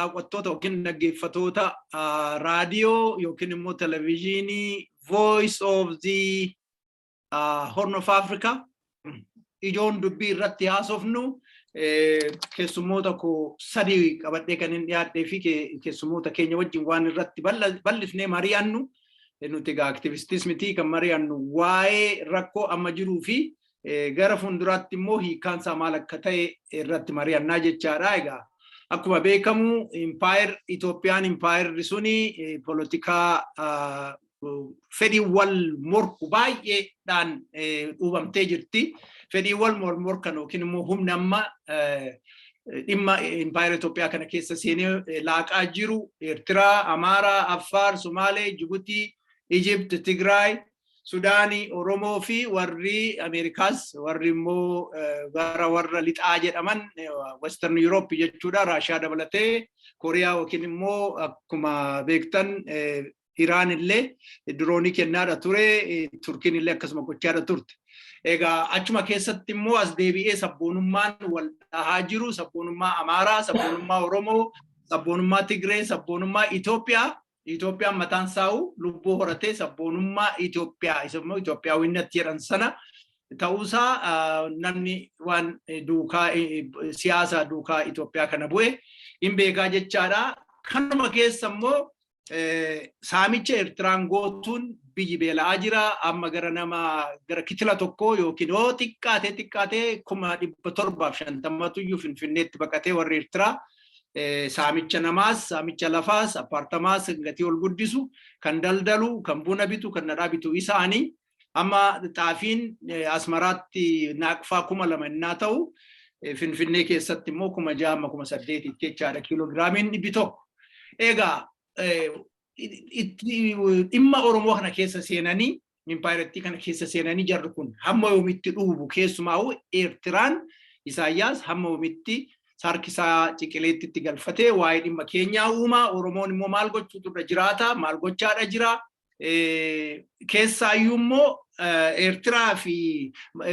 Daawwattoota yookiin dhaggeeffatoota raadiyoo yookiin immoo televezyiinii Voice of the Horn of Africa, ijoon dubbii irratti haasofnu keessummoota koo sadii qabadhee kan hin dhiyaadhee fi keessummoota keenya wajjin waan irratti bal'ifnee mari'annu, nuti egaa aktivistis miti, kan mari'annu waa'ee rakkoo amma jiruu fi gara fuulduraatti immoo hiikkaansaa maal akka ta'e irratti mari'annaa jechaadha. Egaa akkuma beekamu impaayir Itoophiyaan, impaayirri suni poolitikaa fedhii wal morku baay'eedhaan dhuubamtee jirti. Fedhii wal morkan yookiin immoo humna amma dhimma impaayira Itoophiyaa kana keessa seenee laaqaa jiru Eertiraa, Amaaraa, Affaar, Sumaalee, Jibuutii, Ijipt, Tigraay, Sudaanii, Oromoo fi warri Ameerikaas, warri immoo gara warra lixaa jedhaman, Western Europe jechuudha, Raashiyaa dabalatee, Kooriyaa yookiin immoo akkuma beektan Iraan illee diroonii kennaadha ture, Turkiin illee akkasuma gochaadha turte. Egaa achuma keessatti immoo as deebi'ee sabboonummaan wal dhahaa jiru, sabboonummaa Amaaraa, sabboonummaa Oromoo, sabboonummaa Tigree, sabboonummaa Itoophiyaa. Itoophiyaan mataan saa'u lubbuu horatee sabboonummaa Itoophiyaa isa immoo Itoophiyaawwinnatti jedhan sana ta'uusaa namni waan duukaa siyaasa duukaa Itoophiyaa kana bu'e hin beekaa jechaadha. Kanuma keessa immoo saamicha Eertiraan gootuun biyyi beela'aa jira. Amma gara nama gara kitila tokko yookiin yoo xiqqaate xiqqaate 750,000tu iyyuu Finfinneetti baqatee. Warri Eertiraa saamicha namaas, saamicha lafaas, appaartamaas gatii ol guddisu, kan daldalu, kan buna bitu, kan dhadhaa bitu isaanii. Amma xaafiin Asmaraatti naaqfaa 2000 innaa ta'u, Finfinnee keessatti immoo 6000 amma 8000tti jechaadha kiiloogiraamiin 100. Egaa dhimma Oromoo kana keessa seenanii, impaayirattii kana keessa seenanii, jarri kun hamma yoomitti dhuubu? Keessumaa Eertiraan, Isaayyaas hamma yoomitti sarkisaa ciqileetti itti galfatee waa'ee dhimma keenyaa uumaa? Oromoon immoo maal gochuutu irra jiraata? Maal gochaadha jira? Keessaayyuu immoo Eertiraa fi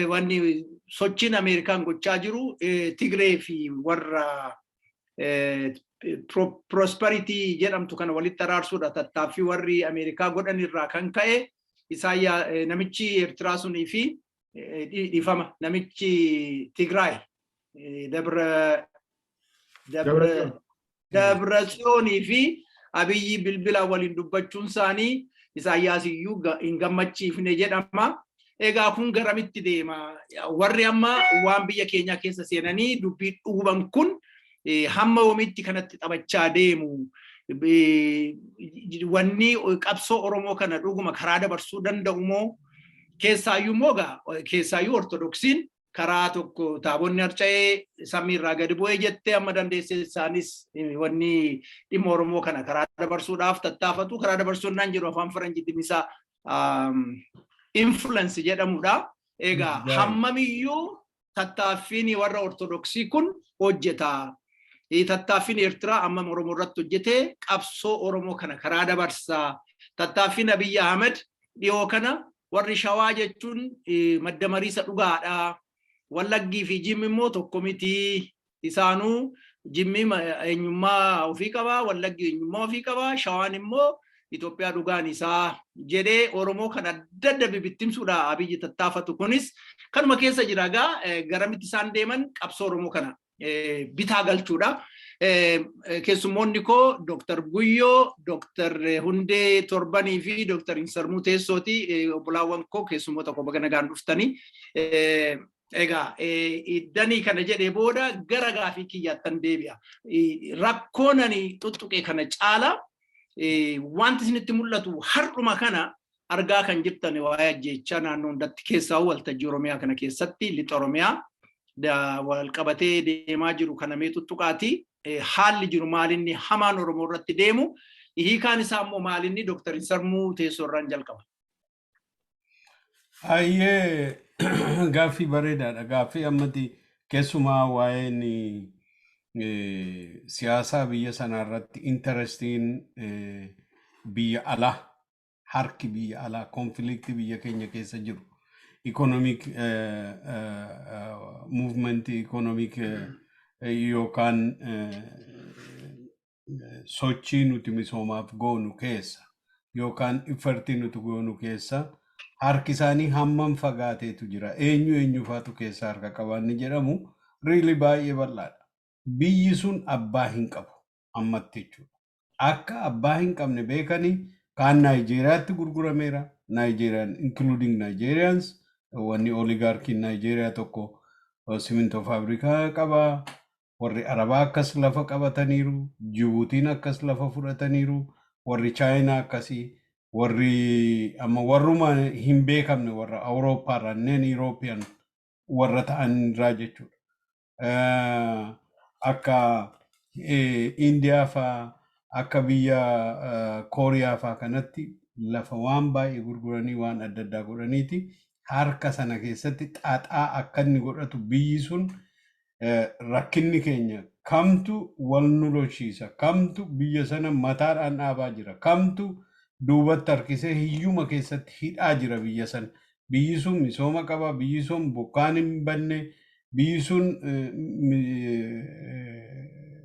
wanni sochiin Ameerikaan gochaa jiru Tigree fi warra Prosperity jedhamtu kana walitti araarsuudha. Tattaaffii warri Ameerikaa godhan irraa kan ka'e Isaayyaa namichi Eertiraa sunii fi, dhiifama, namichi Tigraay Dabra Dabra Dabra Tsiyoonii fi Abiyyi bilbila waliin dubbachuun isaanii Isaayyaas iyyuu hin gammachiifne jedhama. Egaa kun garamitti deema? Warri amma waan biyya keenyaa keessa seenanii dubbii dhuuban kun hamma yoomitti kanatti taphachaa deemu? Wanni qabsoo Oromoo kana dhuguma karaa dabarsuu danda'u moo? Keessaayyuu immoo egaa keessaayyuu Ortodoksiin karaa tokko taabonni harca'ee samii irraa gadi bu'ee jettee amma dandeesse, isaanis wanni dhimma Oromoo kana karaa dabarsuudhaaf tattaafatu. Karaa dabarsuun naan jedhu, afaan faranjiitiin isaa influence jedhamudha. Egaa hammamiyyuu tattaaffiin warra Ortodoksii kun hojjeta? Tattaaffiin Eertiraa ammam Oromoo irratti hojjetee qabsoo Oromoo kana karaa dabarsa? Tattaaffiin Abiyyi Ahmed dhiyoo kana warri Shawaa jechuun madda mariisa dhugaadha. Wallaggii fi Jimmi immoo tokko miti. Isaanuu Jimmi eenyummaa ofii qaba, Wallaggi eenyummaa ofii qaba, Shawaan immoo Itoophiyaa dhugaan isaa jedhee Oromoo kan adda adda bibittimsuudha Abiyyi tattaafatu kunis kanuma keessa jira. Egaa garamitti isaan deeman qabsoo Oromoo kana bitaa galchuudha? Keessummoonni koo Dr. Guyyoo, Dr. Hundee Torbanii fi Dr. Insarmuu Teessooti. Obbolaawwan koo, keessummoota koo, baga nagaan dhuftanii. Egaa iddanii kana jedhee booda gara gaafii kiyyaattan deebi'a. Rakkoon ani tuttuqe kana caala wanti isinitti mul'atu, har'uma kana argaa kan jirtan, waa'ee ajjeechaa naannoo hundatti, keessaa waltajjii Oromiyaa kana keessatti, lixa Oromiyaa wal qabatee deemaa jiru kana mee tuttuqaati. Haalli jiru maalinni hamaan Oromoo irratti deemu? Hiikaan isaa immoo maalinni? Dooktar Insarmuu Teessoo irraan jalqaba. Hayyee, gaaffii bareedaadha. Gaaffii ammatti keessumaa waa'een siyaasaa biyya sanaa irratti interestiin biyya alaa, harki biyya alaa, conflictii biyya keenya keessa jiru, economic movementii, economic yookaan Sochii nuti misoomaaf goonu keessa yookaan effortii nuti goonu keessa harki isaanii hammam fagaateetu jira? Eenyu eenyufaatu keessa harka qabaanni jedhamu really baay'ee bal'aadha. Biyyi sun abbaa hin qabu ammatti jechuudha. Akka abbaa hin qabne beekanii kaan Naayijeeriyaatti gurgurameera. Naayijeeriyaan, including Nigerians, wanni oligarchiin Naayijeeriyaa tokko simintoo faabrikaa qaba. Warri Arabaa akkas lafa qabataniiru. Jibuutiin akkas lafa fudhataniiru. Warri Chaayinaa akkasii. Warri amma warruma hin beekamne, warra Awurooppaarraa, non European warra ta'an irraa jechuudha. Akka Indiyaa faa, akka biyya Kooriyaa faa kanatti lafa waan baay'ee gurguranii, waan adda addaa godhaniiti harka sana keessatti xaaxaa akka inni godhatu. Biyyi sun rakkinni keenya kamtu wal nu lolchiisa, kamtu biyya sana mataadhaan dhaabaa jira, kamtu duubatti harkisee hiyyuma keessatti hidhaa jira biyya sana? Biyyi sun misooma qaba, biyyi sun bokkaan hin banne, biyyi sun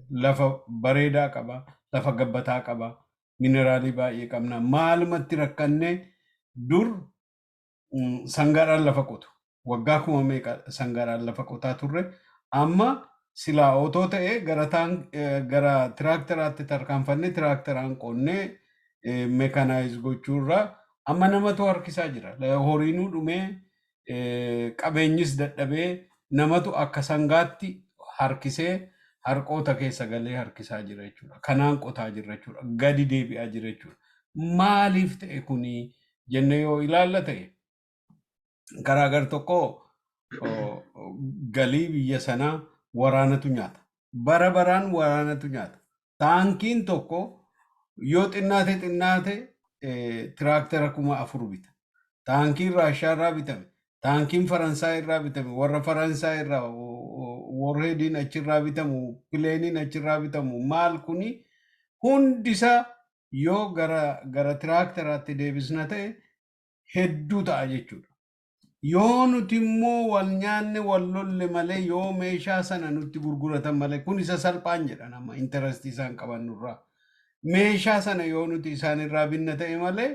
lafa bareedaa qaba, lafa gabbataa qaba, mineraalii baay'ee qabna. Maalumatti rakkannee? Dur sangaadhaan lafa qotu. Waggaa 10,000 meeqa sangaadhaan lafa qotaa turre. Amma silaa otoo ta'e gara tiraakteraatti tarkaanfannee, tiraakteraan qonnee, mechanize gochuurraa amma namatu harkisaa jira. Horiinuu dhumee, qabeenyis dadhabee, namatu akka sangaatti harkisee, harqoota keessa galee harkisaa jira jechuudha. Kanaan qotaa jira jechuudha. Gadi deebi'aa jira jechuudha. Maaliif ta'e kuni jennee yoo ilaalla ta'e, karaa gar tokko galii biyya sanaa waraanatu nyaata. Bara baraan waraanatu nyaata. Taankiin tokko yoo xinnaate xinnaate tiraaktera 4000 bita. Taankiin Raashaa irraa bitame, taankiin Faransaay irraa bitame, warra Faransaay irraa warheadiin achirraa bitamu, planeiin achirraa bitamu, maal kuni hundisaa yoo gara tiraakteraatti deebisna ta'e hedduu ta'a jechuudha. Yoo nuti immoo wal nyaanne, wal lolle malee, yoo meeshaa sana nutti gurguratan malee, kun isa salphaan jedhan amma interestii isaan qaban nurraa. Meeshaa sana yoo nuti isaan irraa binna ta'e malee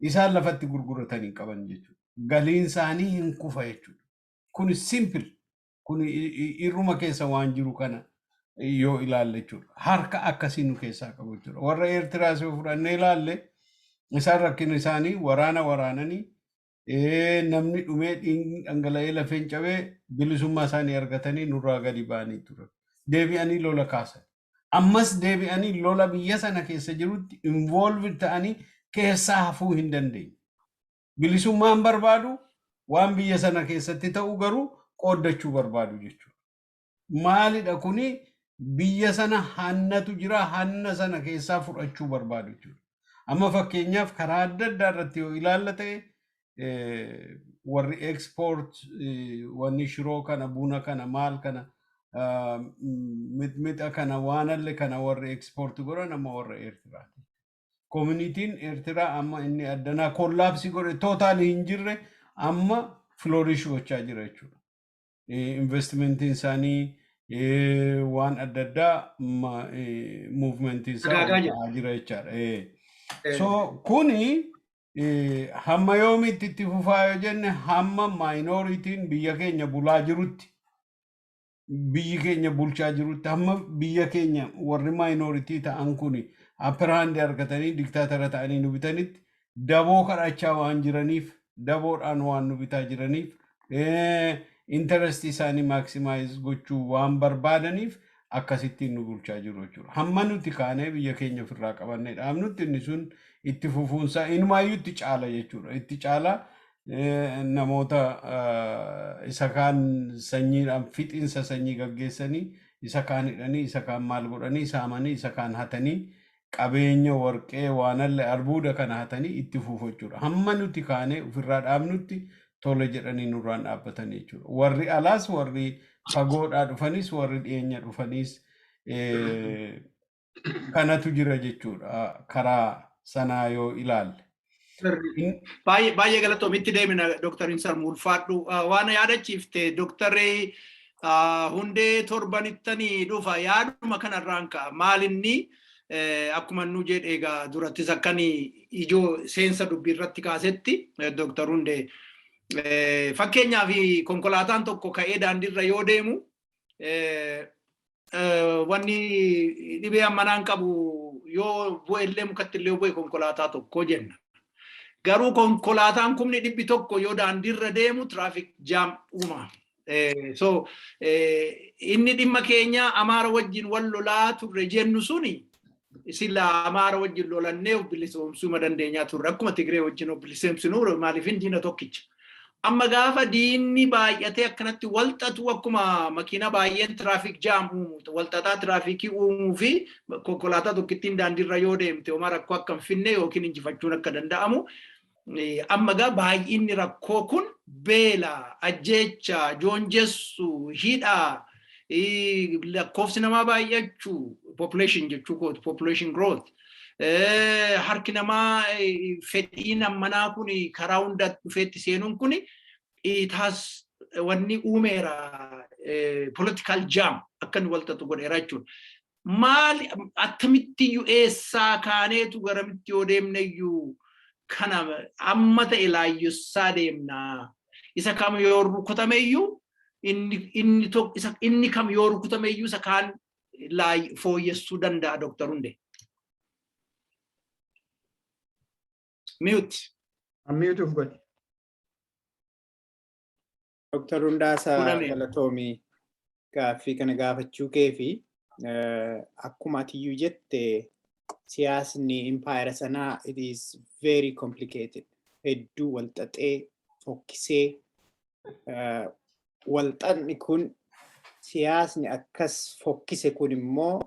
isaan lafatti gurguratanii qaban jechuudha. Galiin isaanii hin kufa jechuudha. Kun simple. Kun irruma keessa waan jiru kana yoo ilaalle jechuudha. Harka akkasii nu keessaa qabu jechuudha. Warra Eertiraas yoo fudhannee ilaalle, isaan rakkina isaanii waraana waraananii, namni dhumee, dhiigni dhangala'ee, lafeen cabee, bilisummaa isaanii argatanii nurraa gadi ba'anii turan. Deebi'anii lola kaasan. Ammas deebi'anii lola biyya sana keessa jirutti involved ta'anii keessaa hafuu hin dandeenye. Bilisummaan barbaadu, waan biyya sana keessatti ta'u garuu qooddachuu barbaadu jechuudha. Maalidha kuni? Biyya sana hannatu jira, hanna sana keessaa fudhachuu barbaadu jechuudha. Amma fakkeenyaaf karaa adda addaa irratti yoo ilaalla ta'e, warri export, wanni shiroo kana, buna kana, maal kana, mixmixa kana, waan alle kana warri export godhan amma warra Eertiraati. Communityn Eertiraa amma inni addanaa collapse godhe, totally hin jirre, amma flourish gochaa jira jechuudha. Investmentiin isaanii waan adda addaa movementiin isaa Dagaagaa ol jira. ka'aa jira jechaadha. So kuni hamma yoomitti itti fufaa yoo jenne, hamma minorityn biyya keenya bulaa jirutti, biyyi keenya bulchaa jirutti, hamma biyya keenya warri minority ta'an kuni upper hand argatanii diktaatara ta'anii nu bitanitti, daboo kadhachaa waan jiraniif, daboodhaan waan nu bitaa jiraniif, interestii isaanii maximize gochuu waan barbaadaniif akkasittiin nu bulchaa jiru jechuudha. Hamma nuti kaanee biyya keenya ofirraa qabannee dhaabnutti inni sun itti fufuunsaa inumaayyuu itti caala jechuudha. Itti caala namoota isa kaan sanyiidhaan fixiinsa sanyii gaggeessanii, isa kaan hidhanii, isa kaan maal godhanii, saamanii, isa kaan hatanii, qabeenya warqee waanallee albuuda kana hatanii itti fufu jechuudha. Hamma nuti kaanee ofirraa dhaabnutti tole jedhanii nurraan dhaabbatanii jechuudha. Warri alaas, warri fagoodhaa dhufanis, warri dhiyeenya dhufanis, kanatu jira jechuudha karaa sanaa yoo ilaalle. Baay'ee baay'ee galatoomitti deemina, Dooktar Insar ulfaadhu. Waan yaadachiifte Dooktarri Hundee, torbanittanii dhufa yaaduma kanarraan ka'a. Maalinni Akkuma nu jedhe egaa durattis akkan ijoo seensa dubbii irratti kaasetti, Dooktar Hundee, fakkeenyaaf konkolaataan tokko ka'ee daandiirra yoo deemu, wanni dhibee ammanaan qabu yoo bu'e illee, mukatti illee bu'e, konkolaataa tokko jenna. Garuu konkolaataan 100,000 yoo daandiirra deemu traffic jam uuma. So inni dhimma keenya Amaara wajjin wal lolaa turre jennu suni, sila Amaara wajjin lolannee of bilisoomsuu ma dandeenyaa turre, akkuma Tigree wajjin of bilisoomsinu. Maaliif? Diina tokkicha. Amma gaafa diinni baay'atee akkanatti walxatu, akkuma makiina baay'een traffic jam uumu, walxaxaa tiraafikii uumuu fi konkolaataa tokkittiin daandiirra yoo deemte homaa rakkoo akka hin finne yookiin injifachuun akka danda'amu, amma gaa baay'inni rakkoo kun beela, ajjeecha, joonjessu, hidhaa, lakkoofsi namaa baay'achuu, population jechuu kooti, population growth. Harki namaa fedhiin ammanaa kun karaa hunda dhufeetti seenuun kun it has wanni uumeera, political jam akka inni walxaxu godheera jechuudha. Maali, attamitti iyyuu, eessaa kaaneetu garamitti yoo deemne iyyuu kana amma ta'e laayyessaa deemna? Isa kam yoo rukutame iyyuu, inni kam yoo rukutame iyyuu isa kaan fooyyessuu danda'a, Dooktar Hundee? Mute. Unmute of godhi. Dr. Hundaasaa, Godhame. galatoomii gaaffii kana gaafachuu kee fi akkuma atiyyuu jette, siyaasni impaayera sanaa, it is very complicated. Hedduu walxaxee fokkisee, walxaxni kun, siyaasni akkas fokkise kun immoo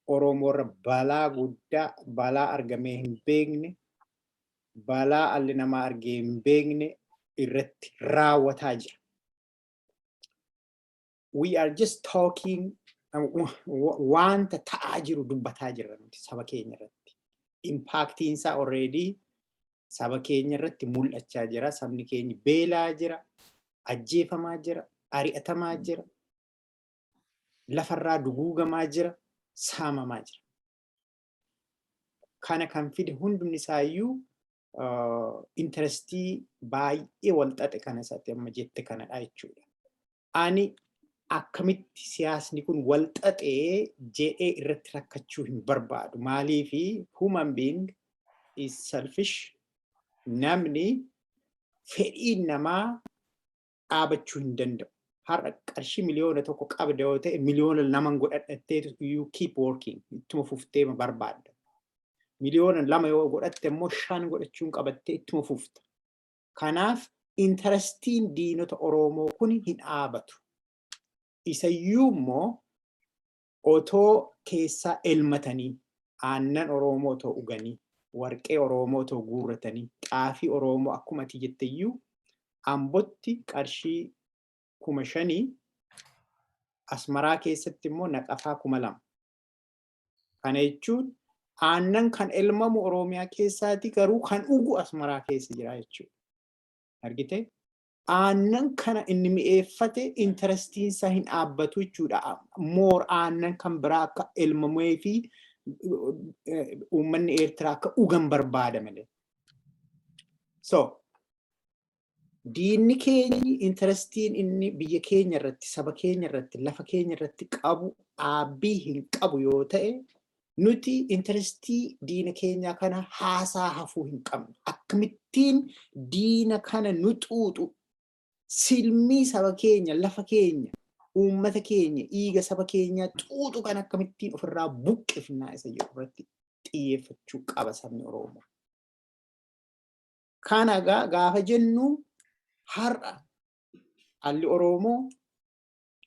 Oromoorra balaa guddaa, balaa argamee hin beekne, balaa alli namaa argee hin beekne irratti raawwataa jira. We are just talking, wanta ta'aa jiru dubbataa jirra nuti saba keenya irratti. Impactiin isaa already saba keenya irratti mul'achaa jira. Sabni keenya beelaa jira, ajjeefamaa jira, ari'atamaa jira, lafarraa duguugamaa jira, saamamaa jira. Kana kan fide hundumni isaayyuu interestii baay'ee walxaxe kana isaatti amma jette kanadha jechuudha. Ani akkamitti siyaasni kun walxaxee jedhee irratti rakkachuu hin barbaadu. Maaliifi, human being is selfish. Namni fedhiin namaa dhaabachuu hin danda'u. Har'a qarshii 1 miliyoona qabda yoo ta'e, 2 miliyoona godhadhatteetu you keep working, ittuma fuftee barbaadda. 2 miliyoona yoo godhatte immoo 5 godhachuun qabattee ittuma fufta. Kanaaf interestiin diinota Oromoo kun hin dhaabatu. Isayyuu immoo otoo keessaa elmatanii, aannan Oromoo otoo dhuganii, warqee Oromoo otoo guurratanii, xaafii Oromoo, akkuma ati jetteyyuu, Ambotti qarshii 5,000, Asmaraa keessatti immoo naqafaa 2,000. Kana jechuun aannan kan elmamu Oromiyaa keessaati, garuu kan dhugu Asmaraa keessa jira jechuudha. Argitee? Aannan kana inni mi'eeffate interestiin isaa hin dhaabbatu jechuudha. More aannan kan biraa akka elmamee fi uummanni Eertiraa akka dhugan barbaada malee. So, diinni keenyi interestiin inni biyya keenya irratti, saba keenya irratti, lafa keenya irratti qabu dhaabbii hin qabu yoo ta'e, nuti interestii diina keenyaa kana haasaa hafuu hin qabnu. Akkamittiin diina kana nu xuuxu, silmii saba keenya, lafa keenya, uummata keenya, dhiiga saba keenyaa xuuxu kan akkamittiin ofirraa buqqifnaa isa jedhu irratti xiyyeeffachuu qaba sabni Oromoo. Kana gaafa jennu, har'a alli Oromoo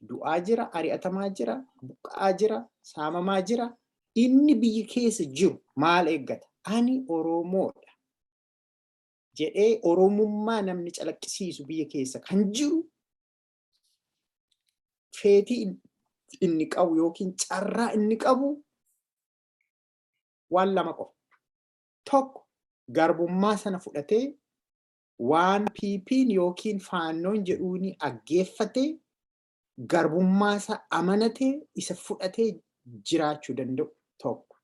du'aa jira, ari'atamaa jira, buqqa'aa jira, saamamaa jira. Inni biyya keessa jiru maal eeggata? Ani Oromoodha jedhee Oromummaa namni calaqqisiisu biyya keessa kan jiru, feetii inni qabu yookiin carraa inni qabu waan lama qofa. Tokko, garbummaa sana fudhatee waan PP'n yookiin Faannoon jedhuuni aggeeffatee, garbummaa isaa amanatee isa fudhatee jiraachuu danda'u tokko.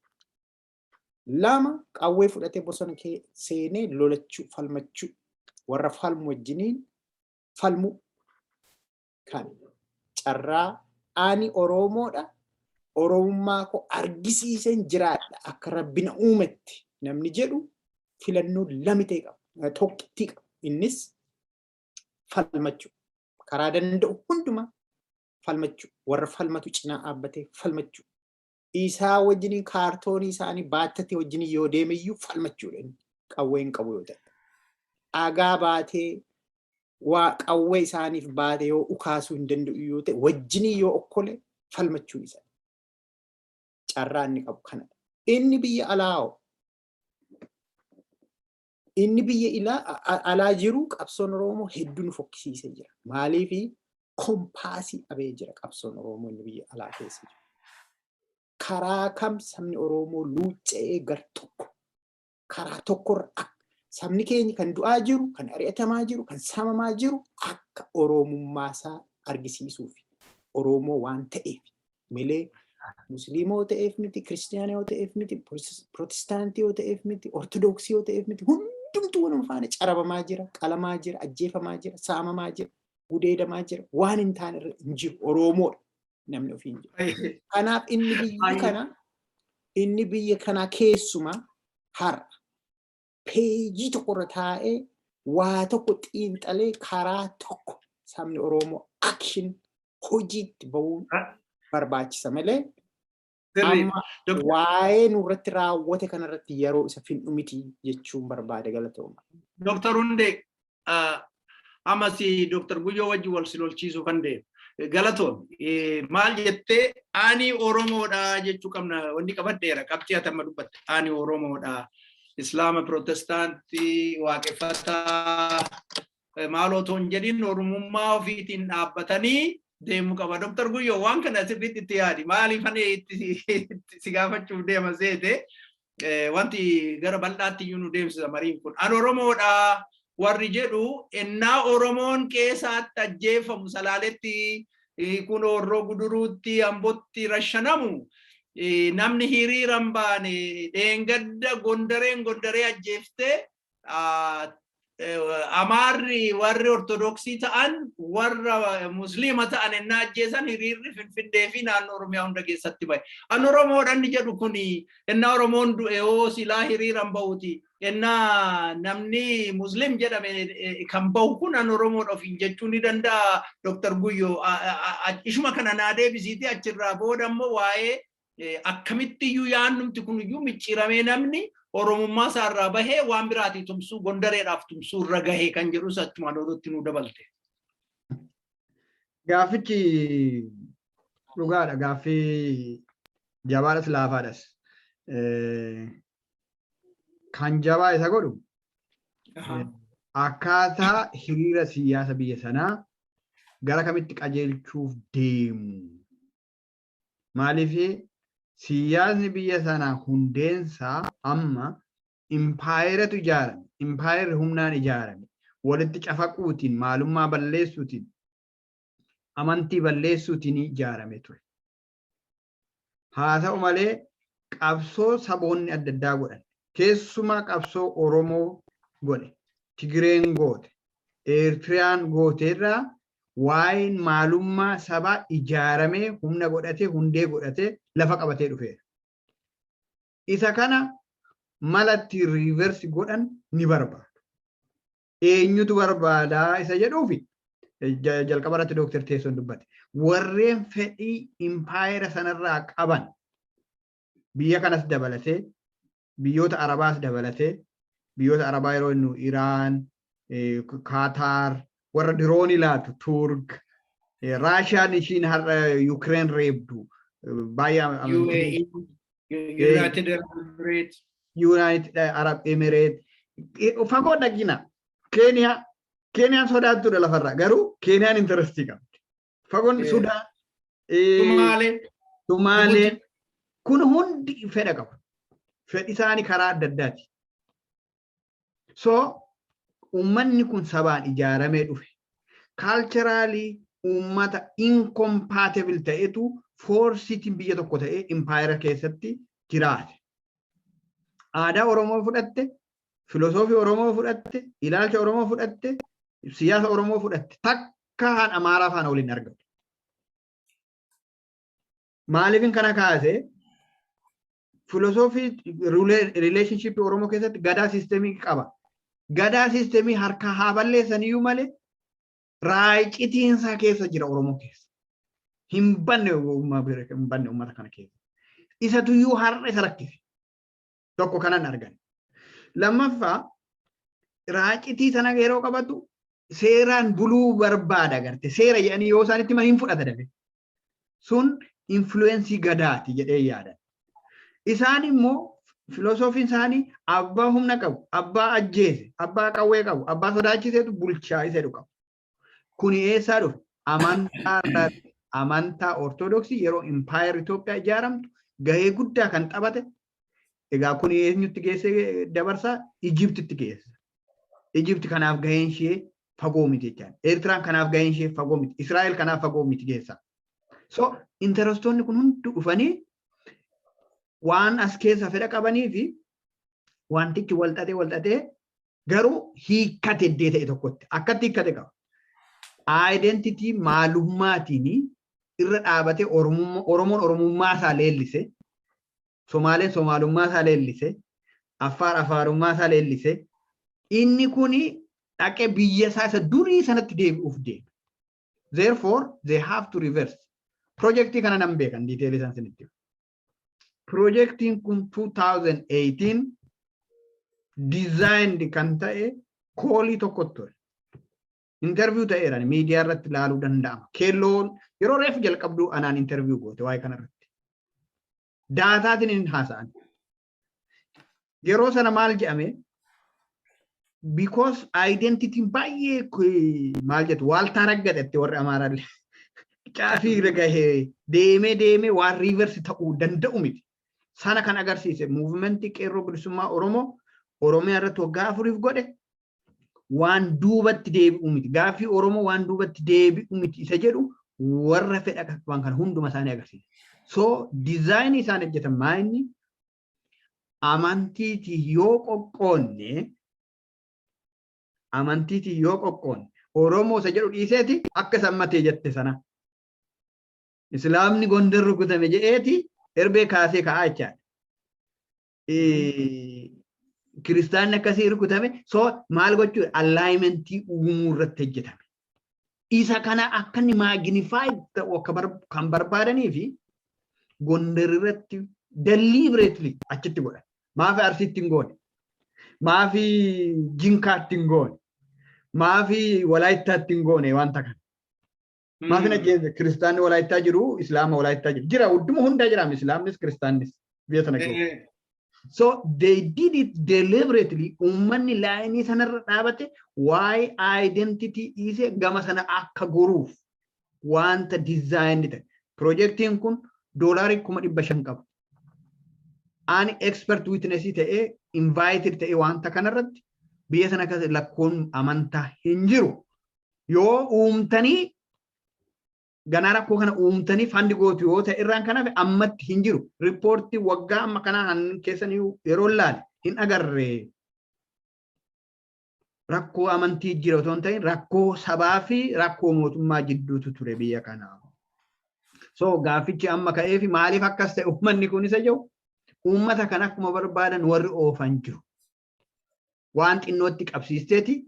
Lama, qawwee fudhatee bosona seenee lolachuu, falmachuu, warra falmu wajjiniin falmuu. Kan carraa ani Oromoodha. Oromummaa koo argisiiseen jiraadha akka rabbina uumetti namni jedhu filannoo lami ta'e qaba. Tokkittii qaba. Innis falmachuu. Karaa danda'u hundumaa falmachuu. Warra falmatu cinaa dhaabbatee falmachuu. Isaa wajjiniin kaartoonii isaanii baattatee wajjiniin yoo deeme iyyuu falmachuudha inni. Qawwee hin qabu yoo ta'e. Dhagaa baatee, waa qawwee isaaniif baate yoo ukaasuu hin danda'u yoo ta'e, wajjiniin yoo okkole falmachuun isa. Carraa inni qabu kanadha. Inni biyya alaa hoo? Inni biyya alaa jiru qabsoon Oromoo hedduu nu fokkisiisee jira. Maaliifi? Compassii dhabee jira qabsoon Oromoo inni biyya alaa keessa jiru. Karaa kam sabni Oromoo luucca'ee gar tokko karaa tokkorra akka sabni keenya kan du'aa jiru, kan ari'atamaa jiru, kan saamamaa jiru akka Oromummaa isaa argisiisuuf, Oromoo waan ta'eef malee Musliimoo ta'eef miti, Kiristiyaana yoo ta'eef miti, Pirootestaantii yoo ta'eef miti, Ortodoksii yoo ta'eef miti, hundumtuu waluma faana carabamaa jira, qalamaa jira, ajjeefamaa jira, saamamaa jira, gudeedamaa jira, waan hin taane irra hin jiru, Oromoodha namni ofiin jiru. Kanaaf inni biyya kana keessumaa har'a peejii tokkorra taa'ee waa tokko xiinxalee karaa tokko sabni Oromoo action hojiitti bahuun barbaachisa malee amma waa'ee nurratti raawwate kanarratti yeroo isa finnu miti jechuun barbaade. Galatooma. Dooktar Hundee, ammas Dooktar Guyyoo wajjin wal si lolchiisuu kan deemu. Galatoon maal jettee? Ani Oromoodha jechuu qabna. Wanni qabadheera qabxii ati amma dubbatte, ani Oromoodha. Islaama, Pirootestaantii, Waaqeffataa maaloo otoo hin jedhin Oromummaa ofiitiin dhaabbatanii deemuu qaba. Dooktar Guyyoo, waan kana sirriitti itti yaadi. Maaliif ani itti si gaafachuuf deema seete? Wanti gara bal'aatti iyyuu nu deemsisa mariin kun. Ani Oromoodha warri jedhu, ennaa Oromoon keessaatti ajjeefamu, Salaaletti, kun Horroo Guduruutti, Ambotti rashanamu, namni hiriira hin baane, dheengadda Gondareen Gondaree ajjeeftee, Amaarri warri Ortodoksii ta'an warra Musliima ta'an ennaa ajjeesan hiriirri Finfinnee fi naannoo Oromiyaa hunda keessatti bahe. An Oromoodha inni jedhu kuni ennaa Oromoon du'e hoo silaa hiriira hin bahuti. Ennaa namni Muslim jedhame kan bahu kun an Oromoodha ofiin jechuu ni danda'a? Dr. Guyyoo, ishuma kana naa deebisiiti. Achirraa booda immoo waa'ee akkamitti iyyuu yaannumti kun iyyuu micciiramee namni Oromummaa isaarraa bahee waan biraatii tumsuu, Gondareedhaaf tumsuu irra gahee kan jedhus achumaan oduutti nuu dabalte. Gaaffichi dhugaadha. Gaaffii jabaadhas laafaadhas. Kan jabaa isa godhu akkaataa hiriira siyaasa biyya sanaa gara kamitti qajeelchuuf deemu. Maaliif? Siyaasni biyya sanaa hundeensaa amma impaayeratu ijaarame. Impaayerri humnaan ijaarame. Walitti cafaquutiin, maalummaa balleessuutiin, amantii balleessuutiin ijaarame ture. Haa ta'u malee qabsoo saboonni adda addaa godhan, keessumaa qabsoo Oromoo godhe, Tigireen goote, Eertiriyaan gooteerraa waa'een maalummaa sabaa ijaaramee humna godhatee, hundee godhatee, lafa qabatee dhufeera. Isa kana mala ittiin reverse godhan ni barbaadu. Eenyutu barbaadaa isa jedhuufi jalqaba irratti Dooktar Teessoon dubbate. Warreen fedhii impaayera sanarraa qaban, biyya kanas dabalatee, biyyoota Arabaas dabalatee, biyyoota Arabaa yeroo inni Iraan, Kaataar, warra diroonii laatu Turk, Raashiyaan ishiin har'a Yukireen reebdu baay'ee UAE, United Arab Emirates. United Arab Emirates. Fagoo dhaqina. Keeniyaa, Keeniyaan sodaattuudha lafarraa, garuu Keeniyaan interestii qabdi. Fagoon Sudaan, Sumaalee. Sumaaleen kun hundi fedha qabu. Fedhi isaanii karaa adda addaati. So uummanni kun sabaan ijaaramee dhufe. Culturally uummata incompatible ta'etu forceiitiin biyya tokko ta'ee impaayera keessatti jiraate. Aadaa Oromoo fudhatte, filosoofii Oromoo fudhatte, ilaalcha Oromoo fudhatte, siyaasa Oromoo fudhatte, takka haan Amaaraa faana waliin argatu. Maaliifin kana kaase? Filosoofii relationship Oromoo keessatti gadaa system qaba. Gadaa system harkaa haa balleessaniyyuu malee raayicitiinsaa keessa jira Oromoo keessa. Hin banne, hin banne uummata kana keessa. Isatuyyuu har'a isa rakkise. Tokko kanan argan. Lammaffaa, raacitii sana yeroo qabatu seeraan buluu barbaada garte. Seera jedhanii yoo isaan itti himan hin fudhata dafe. Sun influence gadaati jedhee yaadan. Isaan immoo filosoofiin isaanii abbaa humna qabu, abbaa ajjeese, abbaa qawwee qabu, abbaa sodaachiseetu bulchaa isa jedhu qabu. Kuni eessaa dhufe? Amantaa irraa. Amantaa Ortodoksii yeroo Impaayar Itoophiyaa ijaaramtu gahee guddaa kan taphate. Egaa kun eenyutti geessee dabarsaa? Ijiptitti geessa. Ijipti kanaaf gaheen ishee fagoo miti jechaan. Eertiraan kanaaf gaheen ishee fagoo miti. Israa'el kanaaf fagoo miti geessa. So interestoonni kun hundi dhufanii waan as keessa fedha qabanii fi wantichi walxaxee walxaxee garuu hiikkate iddee ta'e tokkotti akkatti hiikkate qaba. Identity maalummaatiin irra dhaabatee Oromoon Oromummaa isaa leellise, Somaaleen Somaalummaa isaa leellise, Affaar Afaarummaa isaa leellise. Inni kuni dhaqee biyya isaa isa durii sanatti deebi'uuf deema. Therefore, they have to reverse. Projektii kana nan beekan, detail isaan sinitti. Projektiin kun 2018 designed kan ta'e call tokko ture. Interview ta'eera, miidiyaa irratti ilaaluu danda'ama. Keelloon yeroo reefu jalqabduu anaan interview goote waa'ee kanarratti. Dataatiin hin haasa'an. Yeroo sana maal jedhame? Because identityn baay'ee, maal jettu, waaltaa raggadette warri Amaaraallee caafii irra gahee deemee deemee waan reverse ta'uu danda'u miti. Sana kan agarsiise movement qeerroo bilisummaa Oromoo Oromiyaa irratti waggaa 4f godhe waan duubatti deebi'u miti. Gaaffii Oromoo waan duubatti deebi'u miti isa jedhu warra fedha qaban kan hunduma isaanii agarsiisa. So design isaan hojjetan maayinni amantiitii yoo qoqqoonne, amantiitii yoo qoqqoonne, Oromoo isa jedhu dhiiseeti akka isaan matee jette sana. Islaamni Gondar rukutame jedheeti erbee kaasee ka'aa jechaadha. Kiristaanni akkasii rukutame, so maal gochuudha, alignment uumuu irratti hojjetame. Isa kana akka inni magnify ta'u akka kan barbaadanii fi Gondar irratti deliberately achitti godhan. Maafi Arsiitti hin goone? Maafi Jinkaatti hin goone? Maafi Walaayittaatti hin goone wanta kana? Maafi ajjeese? Kiristaanni Walaayittaa jiru, Islaama Walaayittaa jiru. Jira, hunduma hundaa jira, Islaamnis Kiristaannis biyya sana keessa. So they did it deliberately. Uummanni line sanarra dhaabate waa'ee identity dhiisee gama sana akka goruuf wanta design ta'e. Projektiin kun $500,000 qaba. Ani expert witness ta'ee invited ta'ee wanta kanarratti biyya sana keessa lakkoon amantaa hin jiru. Yoo uumtanii ganaa rakkoo kana uumtanii fund gootu yoo ta'e irraan kanaaf ammatti hin jiru. Report waggaa amma kanaa han keessan yeroo ilaale hin agarre. Rakkoo amantii jira otoo hin ta'in rakkoo sabaa fi rakkoo mootummaa jidduutu ture biyya kanaa. So gaaffichi amma ka'ee fi maaliif akkas ta'e uummanni kun isa jiru, uummata kan akkuma barbaadan warri oofan jiru. Waan xinnootti qabsiisteeti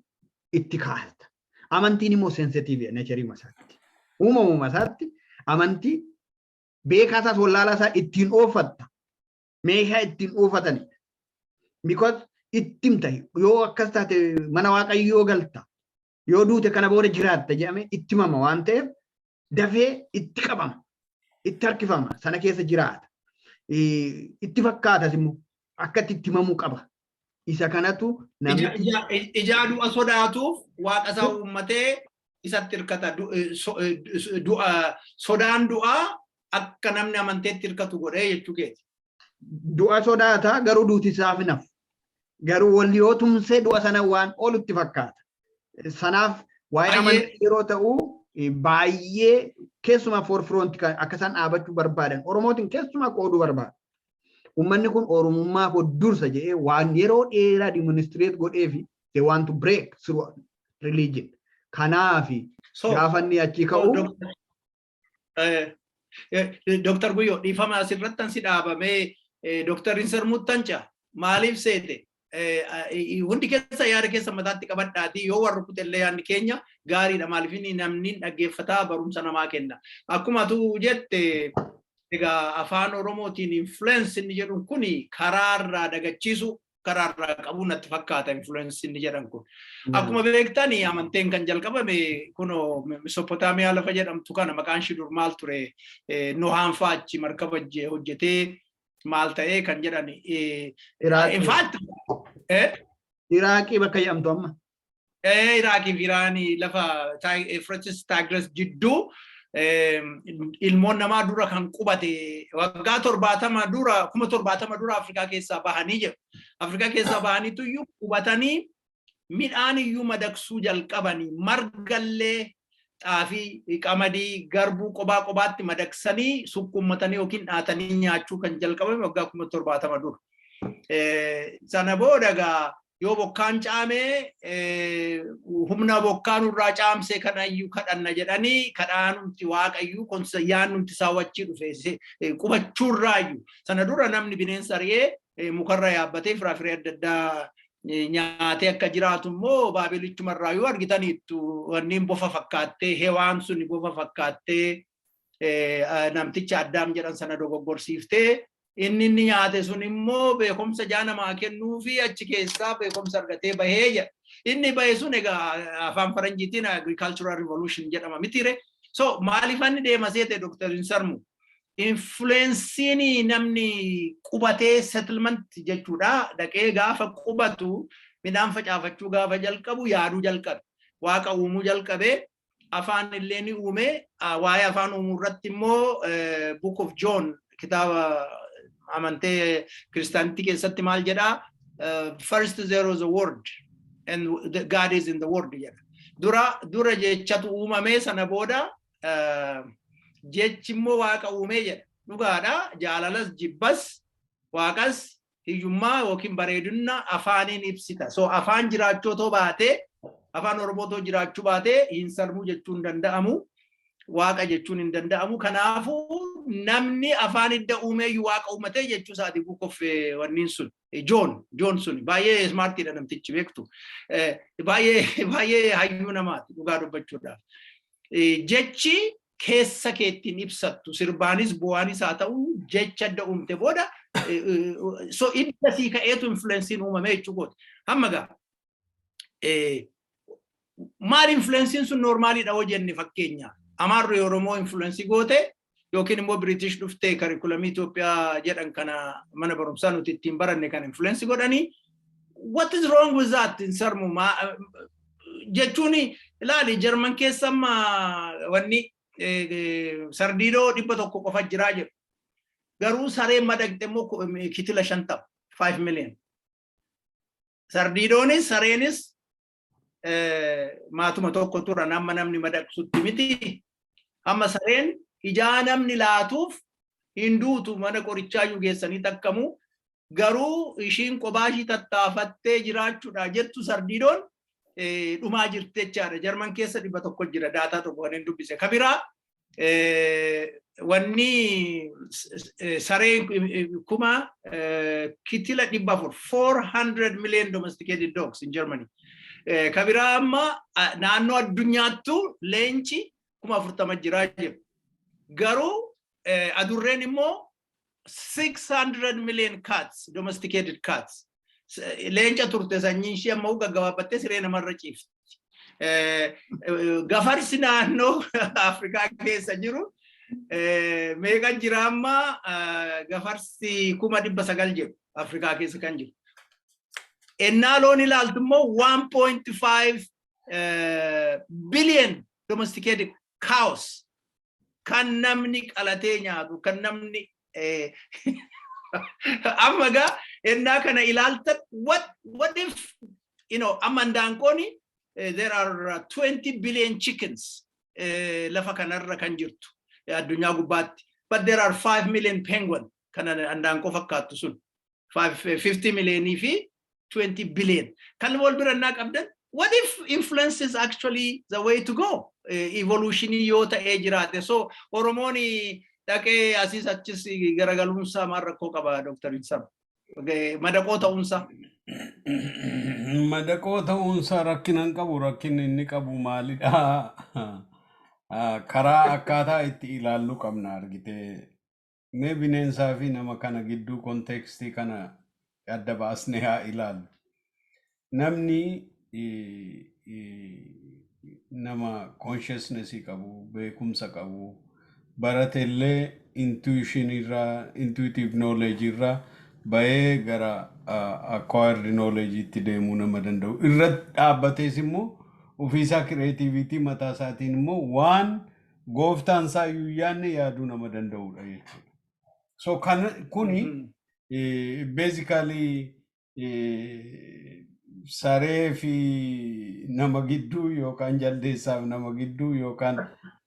itti kaasta. Amantiin immoo sensitive nature isaatti. Uumamuma isaatti amantii beekaa isaas wallaalaa isaa ittiin oofatta. Meeshaa ittiin oofatanidha. Because ittim ta'e yoo akkas taate mana Waaqayyoo galta. Yoo duute kana booda jiraatta jedhamee itti himama waan ta'eef dafee itti qabama. Itti harkifama. Sana keessa jiraata. Itti fakkaatas immoo akkatti itti himamuu qaba. Isa kanatu namni Ijaa du'a sodaatuuf waaqa isaa uummatee isatti hirkata. Du'a sodaan du'aa akka namni amanteetti hirkatu godhee jechuu keeti. Du'a sodaata, garuu duuti isaaf hin hafu. Garuu walli yoo tumsee du'a sana waan oolutti fakkaata. Sanaaf waa'ee amantii yeroo ta'u baay'ee keessumaa forefront akka isaan dhaabachuu barbaadan Oromootiin keessumaa qooduu barbaada. Uummanni kun Oromummaa koo dursa jedhee waan yeroo dheeraa demonstrate godhee fi they want to break through religion. Kanaafi gaafa inni achii ka'u. Dooktar Guyyoo, dhiifama, asirratti si dhaabamee Dooktar Insarmuttan ce'a. Maaliif seete? Hundi keessa yaada keessa mataatti qabadhaatii, yoo warri kutellee yaadni keenya gaariidha. Maaliif inni namni dhaggeeffataa barumsa namaa kenna. Akkuma tu jette egaa, afaan Oromootiin influence inni jedhu kuni karaarraa dagachiisu, karaarraa qabuu natti fakkaata influence inni jedhan kun. Akkuma beektani, amanteen kan jalqabame kunoo Mesopotaamiyaa lafa jedhamtu kana. Maqaan ishii dur maal ture? Nohaan fa'aa achi markaba hojjetee maal ta'ee kan jedhan. In fact, Iraaqii bakka jedhamtu amma. Iraaqii fi Iraanii lafa Efratis Tigris jidduu ilmoon namaa dura kan qubate waggaa 70 dura, 70,000 dura Afrikaa keessaa bahanii jiru. Afrikaa keessaa bahaniitu iyyuu qubatanii midhaan iyyuu madaqsuu jalqabanii, margallee, xaafii, qamadii, garbuu qobaa qobaatti madaqsanii sukkuummatanii yookiin dhaatanii nyaachuu kan jalqabame waggaa 70,000 dura. Sana booda egaa yoo bokkaan caamee, humna bokkaan irraa caamsee kanayyuu kadhanna jedhanii, kadhaanumti waaqayyuu yaannumti isaa wachii dhufe qubachuurraayyuu. Sana dura namni bineensa ari'ee mukarra yaabbatee firaafiree adda addaa nyaatee akka jiraatu immoo baabilichumarraayyuu argitaniittu. Wanniin bofa fakkaattee, hewaan sun bofa fakkaattee namticha Addaam jedhan sana dogoggorsiiftee, inni nyaate sun immoo beekumsa jaa namaa kennuu fi achi keessaa beekumsa argatee bahee jedha. Inni bahe sun egaa afaan faranjiitiin agricultural revolution jedhama mitiire. So maaliif inni deema seete, Dr. Insarmu? Influenceiin namni qubatee, settlement jechuudha. Dhaqee gaafa qubatu, midhaan facaafachuu gaafa jalqabu, yaaduu jalqabe. Waaqa uumuu jalqabe. Afaan illee ni uume. Waa'ee afaan uumuu irratti immoo Book of John, kitaaba amantee kiristaanitii keessatti maal jedhaa? "First there was a word and the God is in the word" jedha. Dura dura jechatu uumame, sana booda jechi immoo waaqa uumee jedha. Dhugaadha. Jaalalas, jibbas, waaqas, hiyyummaa yookiin bareedina afaaniin ibsita. So afaan jiraachuu otoo baatee, afaan Oromoo otoo jiraachuu baatee, hin sarmuu jechuun hin danda'amu. Waaqa jechuun hin danda'amu. Kanaafuu namni afaan hidda uumeeyyuu waaqa uumatee jechuu isaati book of wanniin sun. John sun baay'ee smartiidha namtichi, beektu. Baay'ee baay'ee hayyuu namaati dhugaa dubbachuudhaaf. Jechi keessa keettiin ibsattu, sirbaanis bu'aanis haa ta'u, jecha adda uumte booda, so idda sii ka'eetu influenceiin uumame jechuu kooti. Hamma gaa maal influenceiin sun normaliidha hoo jenne, fakkeenya Amaarri Oromoo influence goote yookiin immoo British dhuftee curriculumii Itoophiyaa jedhan kana, mana barumsaa nuti ittiin baranne kana influence godhanii, what is wrong with that? In sarmu jechuun, ilaali, Jarman keessa amma wanni sardiidoo 100 qofa jiraa jedhu. Garuu sareen madaqxe immoo kitila 50, 5 million. Sardiidoonis sareenis maatuma tokko turan, amma namni madaqsutti miti. Amma sareen ijaa namni laatuuf hin duutu, mana qorichaa iyyuu geessanii takkamu. Garuu ishiin kophaa ishii tattaafattee jiraachuudha jettu sardiidoon dhumaa jirti jechaadha. Jarman keessa 100 jira, data tokko kan hin dubbise. Kabiraa wanni sareen kuma kitila 400, 400 million domesticated dogs in Germany. Kabiraa amma naannoo addunyaattu leenci 40,000 jiraa jiru. Garuu adurreen immoo 600 million cats, domesticated cats. Leenca turte sanyiin ishee amma gaggabaabbattee siree namarra ciifti. Gafarsi naannoo Afrikaa keessa jiru meeqa jira amma? Gafarsi 900,000 jiru Afrikaa keessa kan jiru. Ennaa loon ilaaltu immoo 1.5 billion domesticated cows, kan namni qalatee nyaatu, kan namni amma gaa ennaa kana ilaaltan, what if amma indaanqooni, there are 20 billion chickens lafa kanarra kan jirtu addunyaa gubbaatti, but there are 5 million penguin. Kana andaanqoo fakkaattu sun 50 millionii fi 20 billion. Kan wal bira innaa qabdan, what if influence is actually the way to go? Evolutionii yoo ta'ee jiraate. So Oromoon dhaqee asiis achis garagaluunsaa maal rakkoo qaba, Dr. Ibsam? Madaqoo ta'uunsaa. Madaqoo ta'uunsaa rakkina hin qabu. Rakkinni inni qabu maalidha? Karaa akkaataa itti ilaallu qabna, argite. Mee bineensaa fi nama kana gidduu contextii kana adda baasnee haa ilaallu. Namni nama consciousness qabu, beekumsa qabu, baratellee intuition irraa, intuitive knowledge irraa bahee gara acquired knowledge itti deemuu nama danda'u. Irratti dhaabbatees immoo ofiisaa creativity mataa isaatiin immoo waan gooftaan isaa iyyuu yaadne yaaduu nama danda'udha jechuudha. So kuni basically saree fi nama gidduu yookaan jaldeessaaf nama gidduu yookaan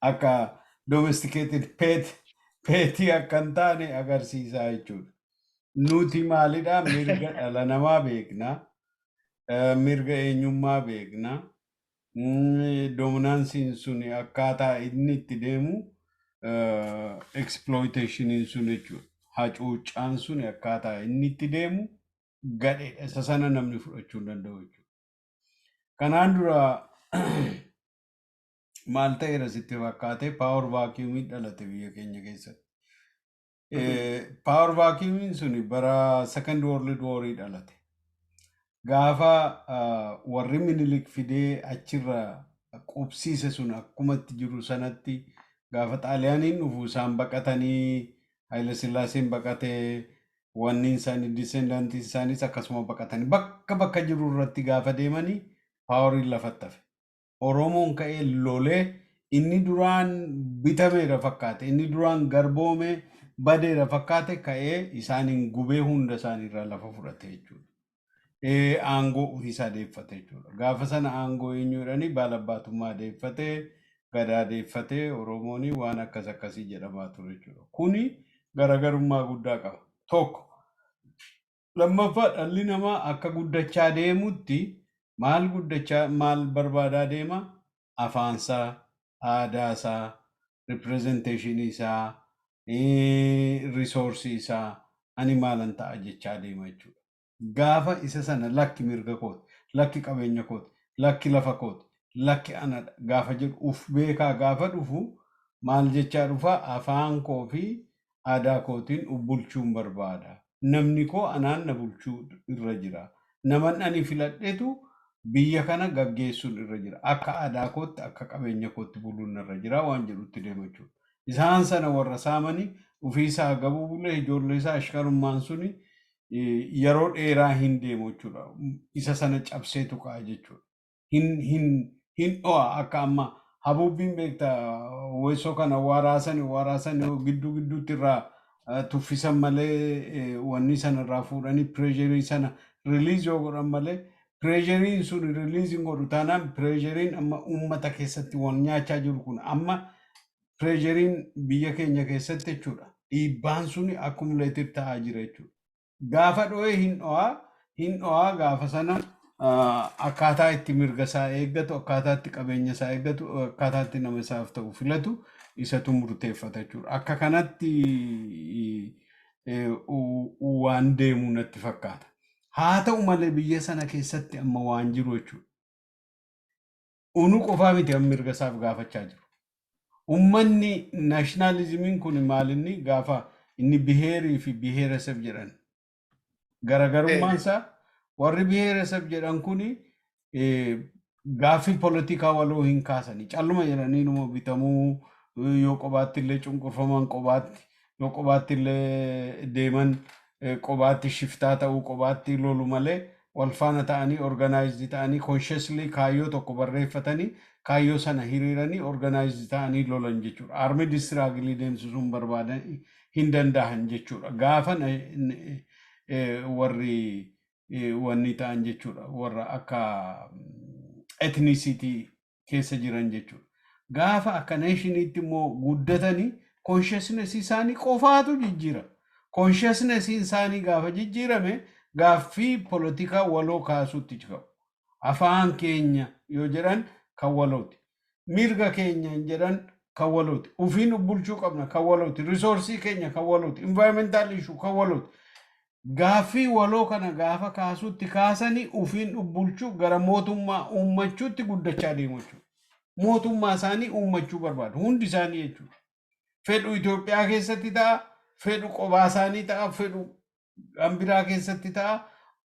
akka domesticated petii akka hin taane agarsiisaa jechuudha. Nuti maalidhaa? Mirga dhala namaa beekna, mirga eenyummaa beekna. Dominanceiin sun akkaataa inni itti deemu exploitationiin sun jechuudha. Hacuuccaan sun akkaataa inni itti deemu gadheedha. Isa sana namni fudhachuu hin danda'u jechuudha. Kanaan dura maal ta'eera sitti fakkaate? Power vacuumii dhalate biyya keenya keessatti. Power vacuumiin suni bara Second World War dhalate. Gaafa warri Minilik fidee achirra qubsiise sun akkumatti jiru sanatti, gaafa Xaaliyaaniin dhufu isaan baqatanii, Haayile Sillaaseen baqatee, wanni isaanii descendantii isaaniis akkasuma baqatanii bakka bakka jiru irratti gaafa deemanii poweriin lafatti hafe. Oromoon ka'ee lolee, inni duraan bitameera fakkaate, inni duraan garboome badeera fakkaate, ka'ee isaaniin gubee hunda isaaniirraa lafa fudhate jechuudha. Aangoo ofiisaa deeffate jechuudha. Gaafa sana aangoo eenyu jedhanii, baalabbaatummaa deeffatee, gadaa deeffatee, Oromoon waan akkas akkasii jedhamaa ture jechuudha. Kuni garaagarummaa guddaa qaba. Tokko. Lammaffaa, dhalli namaa akka guddachaa deemutti maal guddachaa, maal barbaadaa deema? Afaansaa, aadaasaa, representationii isaa, resourceii isaa ani maalan ta'a jechaa deema jechuudha. Gaafa isa sana lakki mirga kooti, lakki qabeenya kooti, lakki lafa kooti, lakki ana gaafa jedhu, uf beekaa gaafa dhufu maal jechaa dhufa? Afaan koo fi aadaa kootiin uf bulchuun barbaada. Namni koo anaan na bulchuu irra jira. Naman ani filadhetu biyya kana gaggeessuun irra jira. Akka aadaa kootti, akka qabeenya kootti buluun irra jira waan jedhutti deema jechuudha. Isaan sana warra saamanii ofiisaa gabuu bulee ijoollee isaa ashkarummaan suni yeroo dheeraa hin deemu jechuudha. Isa sana cabseetu ka'a jechuudha. Hin dho'a. Akka amma habuubbiin beektaa, weessoo kana waraasanii waraasanii gidduu gidduutti irraa tuffisan malee, wanni sana irraa fuudhanii pressureii sana release yoo godhan malee, pressureiin sun release hin godhu taanaan, pressureiin amma uummata keessatti wal nyaachaa jiru kun, amma pressureiin biyya keenya keessatti jechuudha. Dhiibbaan suni accumulated ta'aa jira jechuudha. Gaafa dho'ee hin dho'aa, hin dho'aa. Gaafa sana akkaataa itti mirga isaa eeggatu, akkaataa itti qabeenya isaa eeggatu, akkaataa itti nama isaaf ta'u filatu isatu murteeffata jechuudha. Akka kanatti waan deemu natti fakkaata. Haa ta'u malee biyya sana keessatti amma waan jiru jechuudha. Unu qofaa miti amma mirga isaaf gaafachaa jiru. Uummanni nationalismiin kun maalinni gaafa inni biheerii fi biheereseb jedhan garaagarummaan isaa, warri biheereseb jedhan kuni gaaffii poolitikaa waloo hin kaasanii, calluma jedhanii numa bitamuu, yoo qobaatti illee cunqurfaman qobaatti, yoo qobaatti illee deeman qobaatti shiftaa ta'uu, qobaatti lolu malee wal faana ta'anii, organized ta'anii, consciously kaayyoo tokko barreeffatanii, kaayyoo sana hiriiranii, organized ta'anii lolan jechuudha. Armed struggleii deemsisuun barbaadan hin danda'an jechuudha. Gaafa warri wanni ta'an jechuudha. Warra akka ethnicity keessa jiran jechuudha. Gaafa akka nationiitti immoo guddatanii consciousness isaanii qofaatu jijjiira. Consciousnessiin isaanii gaafa jijjiirame, gaaffii polotikaa waloo kaasuutti qabu. Afaan keenya yoo jedhan kan walooti. Mirga keenya hin jedhan kan walooti. Ufiin bulchuu qabna kan walooti. Resource keenya kan walooti. Environmental issue kan walooti. Gaaffii waloo kana gaafa kaasuutti kaasanii, ufiin bulchuu gara mootummaa uummachuutti guddachaa deemu jechuudha. Mootummaa isaanii uummachuu barbaadu. Hundi isaanii jechuudha. Fedhu Itoophiyaa keessatti ta'a, fedhu qobaa isaanii ta'a, fedhu biraa keessatti ta'a.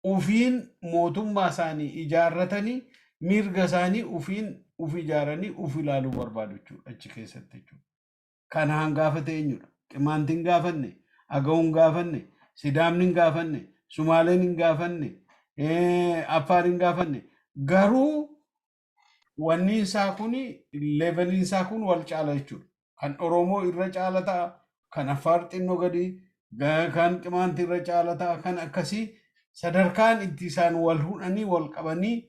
Ufiin mootummaa isaanii ijaarratanii, mirga isaanii ufiin uf ijaaranii uf ilaaluu barbaadu jechuudha achi keessatti jechuudha. Kanaan gaafate eenyudha? Qimaanti hin gaafanne, Aga'uu hin gaafanne, Sidaamni hin gaafanne, Sumaaleen hin gaafanne, Affaar hin gaafanne. Garuu wanni isaa kun, leveliin isaa kun wal caala jechuudha. Kan Oromoo irra caala ta'a, kan Affaar xinnoo gadi, kan Qimaanti irra caala ta'a, kan akkasii sadarkaan itti isaan wal hudhanii wal qabanii,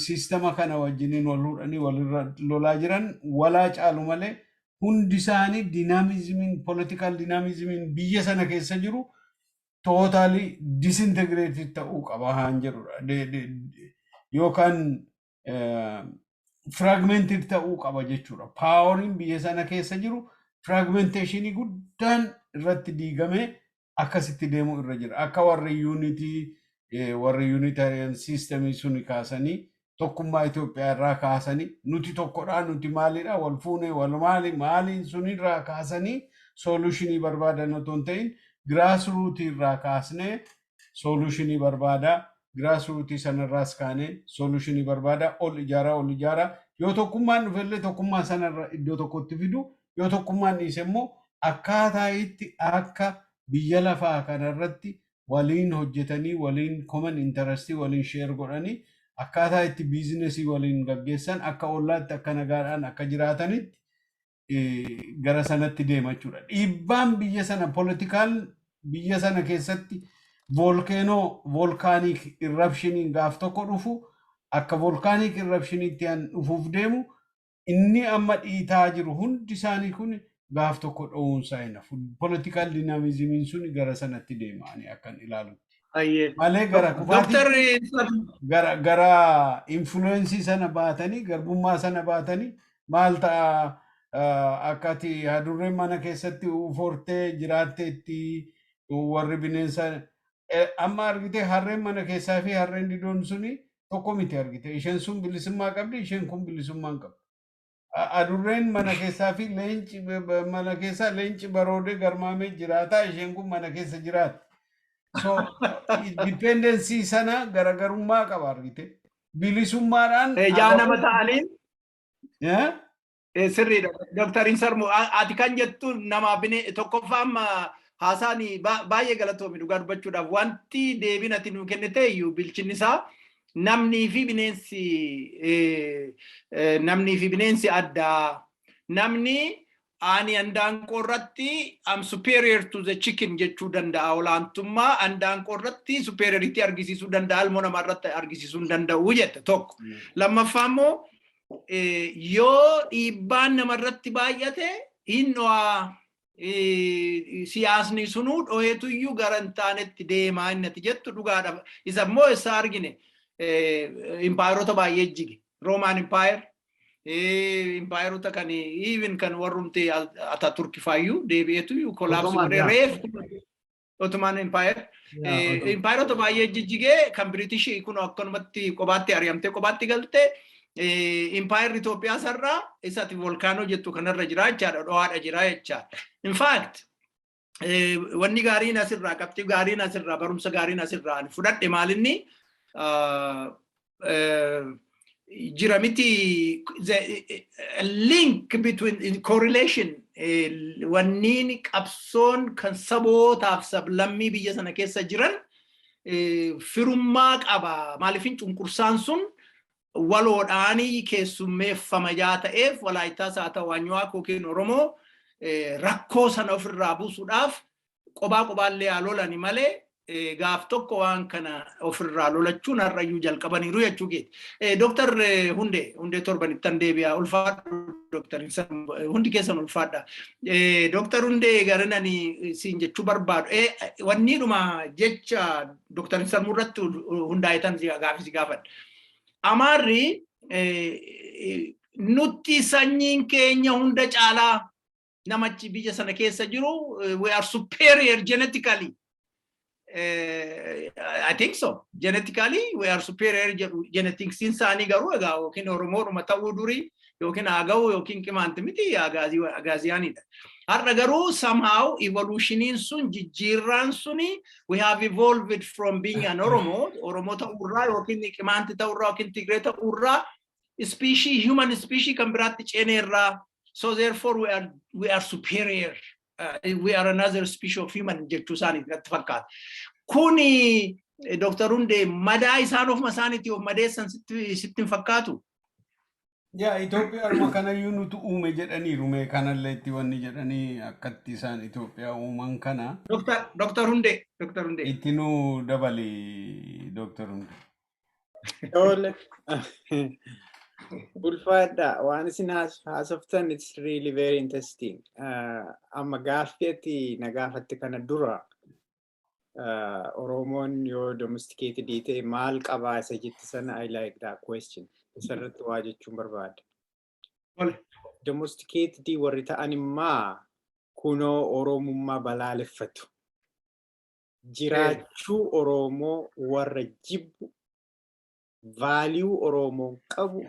siistama kana wajjiniin wal hudhanii walirra lolaa jiran walaa caalu malee, hundi isaanii dynamismiin, political dynamismiin biyya sana keessa jiru totally disintegrated ta'uu qaba haan jedhudha. Yookaan fragmented ta'uu qaba jechuudha. Poweriin biyya sana keessa jiru fragmentationii guddaan irratti diigamee akkasitti deemuu irra jira. Akka warri unity, warri unitarian systemii suni kaasanii, tokkummaa Itoophiyaa irraa kaasanii, nuti tokkodha, nuti maalidha, wal fuune, wal maali maaliin sunirraa kaasanii solutionii barbaadan otoo hin ta'in, grassrootii irraa kaasnee solutionii barbaada. Grassrootii sanarraas kaanee solutionii barbaada. Ol ijaaraa, ol ijaaraa. Yoo tokkummaan dhufellee tokkummaa sanarra iddoo tokkotti fidu, yoo tokkummaan dhiise immoo akkaataa itti akka biyya lafaa kanarratti waliin hojjetanii, waliin common interestii waliin share godhanii, akkaataa itti businessii waliin gaggeessan, akka ollaatti akka nagaadhaan akka jiraatanitti gara sanatti deema jechuudha. Dhiibbaan biyya sana politikaan biyya sana keessatti volcano, volcanic eruptioniin gaaf tokko dhufu, akka volcanic eruptioniitti an dhufuuf deemu, inni amma dhiitaa jiru hundi isaanii kun gaaf tokko dho'uunsaa hin hafu. Political dynamismiin sun gara sanatti deema ani akkan ilaalutti. Malee gara Dooktarri gara influenceii sana baatanii, garbummaa sana baatanii maal ta'a, akka ati hadurreen mana keessatti ufortee jiraatteetti, warri bineensa amma argite, harreen mana keessaa fi harreen didoon suni tokko miti. Argite, isheen sun bilisummaa qabdi, isheen kun bilisummaa hin qabdu. Adurreen mana keessaa fi leenci mana keessaa, leenci baroodee garmaamee jiraata, isheen kun mana keessa jiraatti. So dependency sana garaagarummaa qaba, argite. Bilisummaadhaan. Ijaa nama ta'aniin sirriidha. Doktariin Sarmuu, ati kan jettu nama bine tokkoffaa amma haasaan baay'ee galatoomi. Dhugaa dubbachuudhaaf, wanti deebiin ati nuu kennite iyyuu bilchinni isaa namnii fi bineensi addaa. Namni ani andaanqoo irratti am superior to the chicken jechuu danda'a. Olaantummaa andaanqoo irratti superiority argisiisuu danda'a, ilmoo namaa irratti argisiisuu hin danda'u jette tokko. Lammaffaa immoo yoo dhiibbaan namarratti baay'ate hin dho'aa, siyaasni sunuu dho'eetuyyuu gara hin taanetti deemaa inni ati jettu dhugaadha. Isa immoo isa argine, impaayerota baay'ee jige. Roman Empire, impaayerota kan even kan warrumti Ataturk faayyuu deebi'eetu collapse godhee reef Ottoman Empire. Impaayerota baay'ee jijjigee, kan British kun akkanumatti kophaatti ari'amtee kophaatti galte. Impaayerri Itoophiyaa sarraa isati volcano jettu kanarra jira jechaadha, dho'aadha jira jechaadha. In fact, wanni gaariin asirraa, qabxii gaariin asirraa, barumsa gaariin asirraa fudhadhe maalinni jira miti, link between correlation wanniin qabsoon kan sabootaaf sablammii biyya sana keessa jiran firummaa qaba. Maaliifin cunqursaan sun waloodhaanii keessummeeffama yaa ta'eef, Walaayitaas haa ta'u, Anyuwaak yookiin Oromoo, rakkoo sana ofirraa buusuudhaaf qobaa qobaallee haa lolani malee Gaaf tokko waan kana ofirraa lolachuun har'ayyuu jalqabaniiru jechuu keeti. Dooktar Hundee Torbanittan deebi'a. Ulfaadhu, Dooktar, hundi keessan ulfaadha. Dooktar Hundee, garanani siin jechuu barbaadu. Wanniidhuma jecha Dooktar Sarmuu irratti hundaa'etan gaafi si gaafadha. Amaarri nutti sanyiin keenya hunda caalaa namachi biyya sana keessa jiru, we are superior genetically. I think so. Genetically we are superior jedhu. Genetiksiin isaanii garuu egaa yookiin Oromoodhuma ta'uu durii yookiin Agawuu yookiin Qimaanti miti, Agaaziyaanidha. Har'a garuu somehow evolutioniin sun, jijjiirraan suni, we have evolved from being an Oromo, Oromoo ta'uurraa yookiin Qimaanti ta'uurraa yookiin Tigree ta'uurraa species, human species kan biraatti ceeneerraa. So therefore we are superior. We are another species of human jechuu isaanii natti fakkaata. Kuni, Dr. Hundee, madaa isaan ofuma isaaniitii of madeessan sitti hin fakkaatu? Yaa, Itoophiyaa kanayyuu nutu uume jedhaniiru. Mee kanallee itti wanni jedhanii akkatti isaan Itoophiyaa uuman kana. Dr. Hundee, Dr. Hundee. Itti nu dabali, Dr. Hundee. Tole. Ulfaadha. Waan isin haasoftan, it's really very interesting. Amma gaaffii ati na gaafatte kana dura, Oromoon yoo domesticated ta'e maal qabaa isa jette sana, I like that question. Isarratti waa jechuun barbaada. Domesticated warri ta'an immaa kunoo Oromummaa balaaleffatu. Jiraachuu Oromoo warra jibbu, value Oromoon qabu,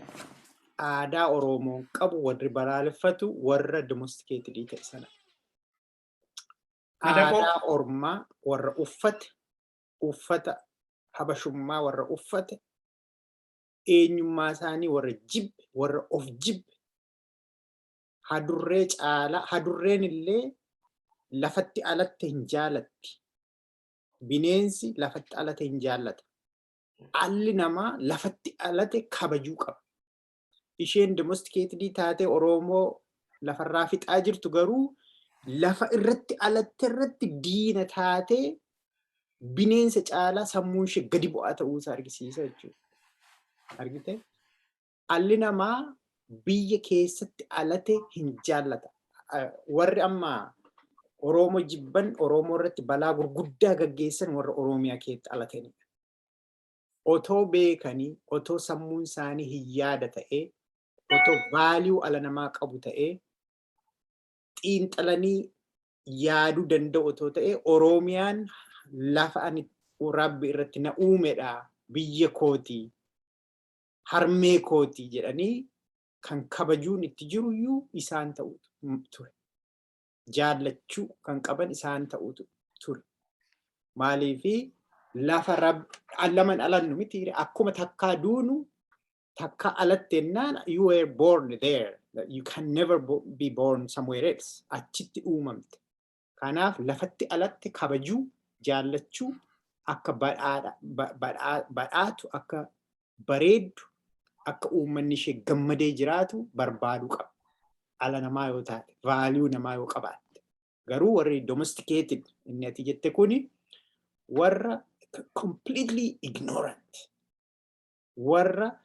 aadaa Oromoon qabu warri balaaleffatu warra domesticated ta'e sana. Aadaa ormaa warra uffate, uffata habashummaa warra uffate, eenyummaa isaanii warra jibbe, warra of jibbe, hadurree caalaa, hadurreen illee lafatti alatti hin jaalatti. Bineensi lafatti alate hin jaallata. Alli namaa lafatti alate kabajuu qaba. Isheen domesticated taatee Oromoo lafarraa fixaa jirtu garuu lafa irratti alatte irratti diina taatee bineensa caalaa sammuun ishee gadi bu'aa ta'uusaa argisiisa jechuudha. Argitee? Alli namaa biyya keessatti alate hin jaallata. Warri amma Oromoo jibban, Oromoo irratti balaa gurguddaa gaggeessan, warra Oromiyaa keessatti alatanidha. Otoo beekanii, otoo sammuun isaanii hin yaada ta'ee, otoo value ala namaa qabu ta'ee, xiinxalanii yaaduu danda'u otoo ta'ee, Oromiyaan lafa ani Rabbi irratti na uumedha, biyya kootii, harmee kootii jedhanii kan kabajuun itti jiruyyuu isaan ta'utu ture. Jaallachuu kan qaban isaan ta'utu ture. Maaliifi lafa laman alannu miti, akkuma takkaa duunu takka alatti jennaan, you were born there. You can never be born somewhere else. Achitti uumamte. Kanaaf lafatti alatti kabajuu, jaallachuu, akka badhaatu, akka bareeddu, akka uummanni ishee gammadee jiraatu barbaaduu qaba. Ala namaa yoo taate, value namaa yoo qabaatte. Garuu warri domesticated inni ati jette kuni warra completely ignorant, warra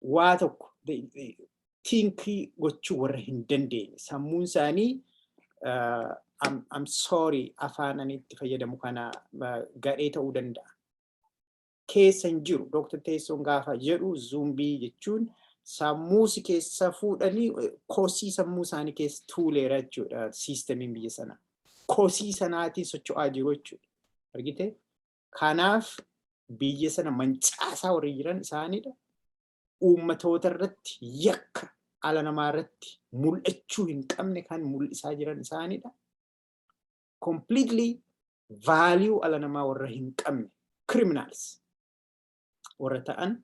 waa tokko think gochuu warra hin dandeenye, sammuun isaanii, I'm sorry, afaan ani itti fayyadamu kana gadhee ta'uu danda'a. Keessa hin jiru. Dr. Teessoon gaafa jedhu zombie jechuun sammuu si keessa fuudhanii kosii sammuu isaanii keessa tuuleera jechuudha systemiin biyya sanaa. Kosii sanaatiin socho'aa jiru jechuudha. Argitee? Kanaaf biyya sana mancaasaa warri jiran isaanidha. Uummatoota irratti yakka ala namaa irratti mul'achuu hin qabne kan mul'isaa jiran isaanidha. Completely value ala namaa warra hin qabne, criminals warra ta'an,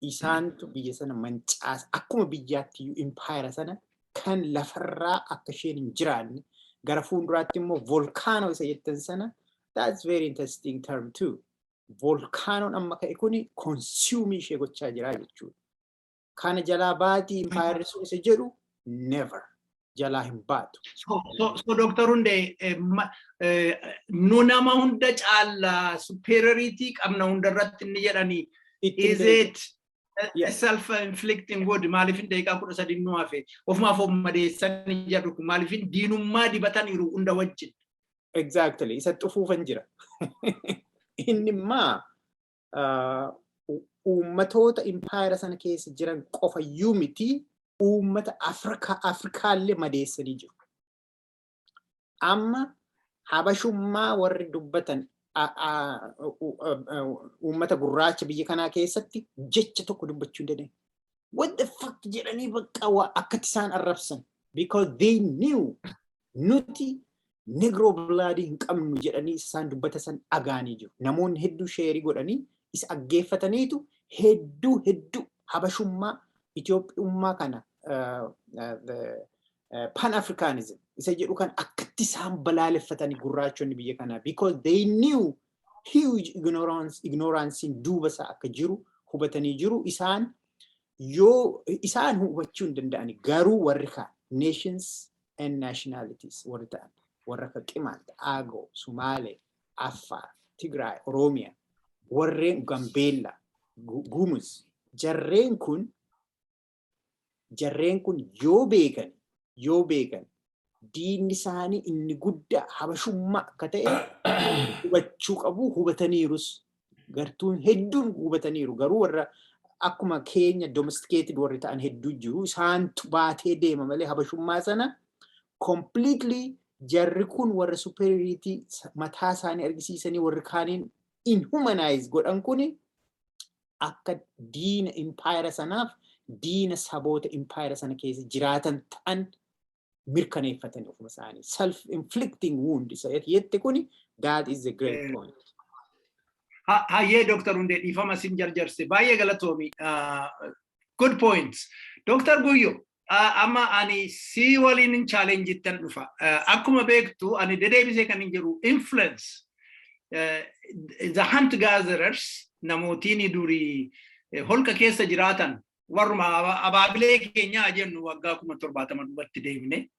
isaantu biyya sana mancaasa. Akkuma biyyaatti iyyuu impaayera sana kan lafarraa akka isheen hin jiraanne, gara fuulduraatti immoo volcano isa jettan sana, that's very interesting term too. Volcanoon amma ka'e kuni consume ishee gochaa jira jechuudha. Kana jalaa baatii impaayerri sun isa jedhu, never. Jalaa hin baatu. So Dr. Hundee, nu nama hunda caallaa superiority qabna hundarratti inni jedhanii, is it self-inflicting wound? Maaliif daqiiqaa 13 nu hafe, ofumaaf of madeessanii jedhu kun, maaliif diinummaa dibataniiru hunda wajjin? Exactly. Isa xufuufan jira. Inni immaa uummatoota impaayera sana keessa jiran qofayyuu miti, uummata Afrikaallee madeessanii jiru. Amma Habashummaa warri dubbatan uummata gurraacha biyya kanaa keessatti jecha tokko dubbachuu hin dandeenye. "What the fuck?" jedhanii bakka akkatti isaan arrabsan. Because they knew nuti Negro blood hin qabnu jedhanii isaan dubbata san dhagaanii jiru. Namoonni hedduu share godhanii isa aggeeffataniitu hedduu hedduu Habashummaa, Itoophiyummaa kana, Pan-Africanism isa jedhu kan akkatti isaan balaaleffatanii gurraachonni biyya kanaa, because they knew huge ignorance duuba isaa akka jiru hubatanii jiru. Isaan yoo isaan hubachuu hin danda'ani, garuu warri kaan nations and nationalities warri ta'an, warra akka Qimaant, Agoo, Sumaalee, Affaar, Tigraay, Oromiyaa, warreen Gambeella, Gumuz, jarreen kun yoo beekan diinni isaanii inni guddaa Habashummaa akka ta'e hubachuu qabu. Hubataniirus, gartuun hedduun hubataniiru. Garuu warra akkuma keenya domesticated warri ta'an hedduu jiru, isaantu baatee deema malee Habashummaa sana completely jarri kun warra superiority mataa isaanii argisiisanii warri kaaniin inhumanize godhan kuni akka diina impaayera sanaaf, diina saboota impaayera sana keessa jiraatan ta'an mirkaneeffatanii ofuma isaanii. Self inflicting wound isa jette kuni, that is the great point. Hayyee, Dr. Hundee, dhiifama sin jarjarse, baay'ee galatoomi. Good points. Dr. Guyyo, amma ani si waliin challenge ittan dhufa. Akkuma beektu, ani dedeebisee kan hin jiru influence. The hunt gatherers, namootiin durii holqa keessa jiraatan, warruma abaabilee keenyaa jennu, waggaa 70,000 duubatti deemne.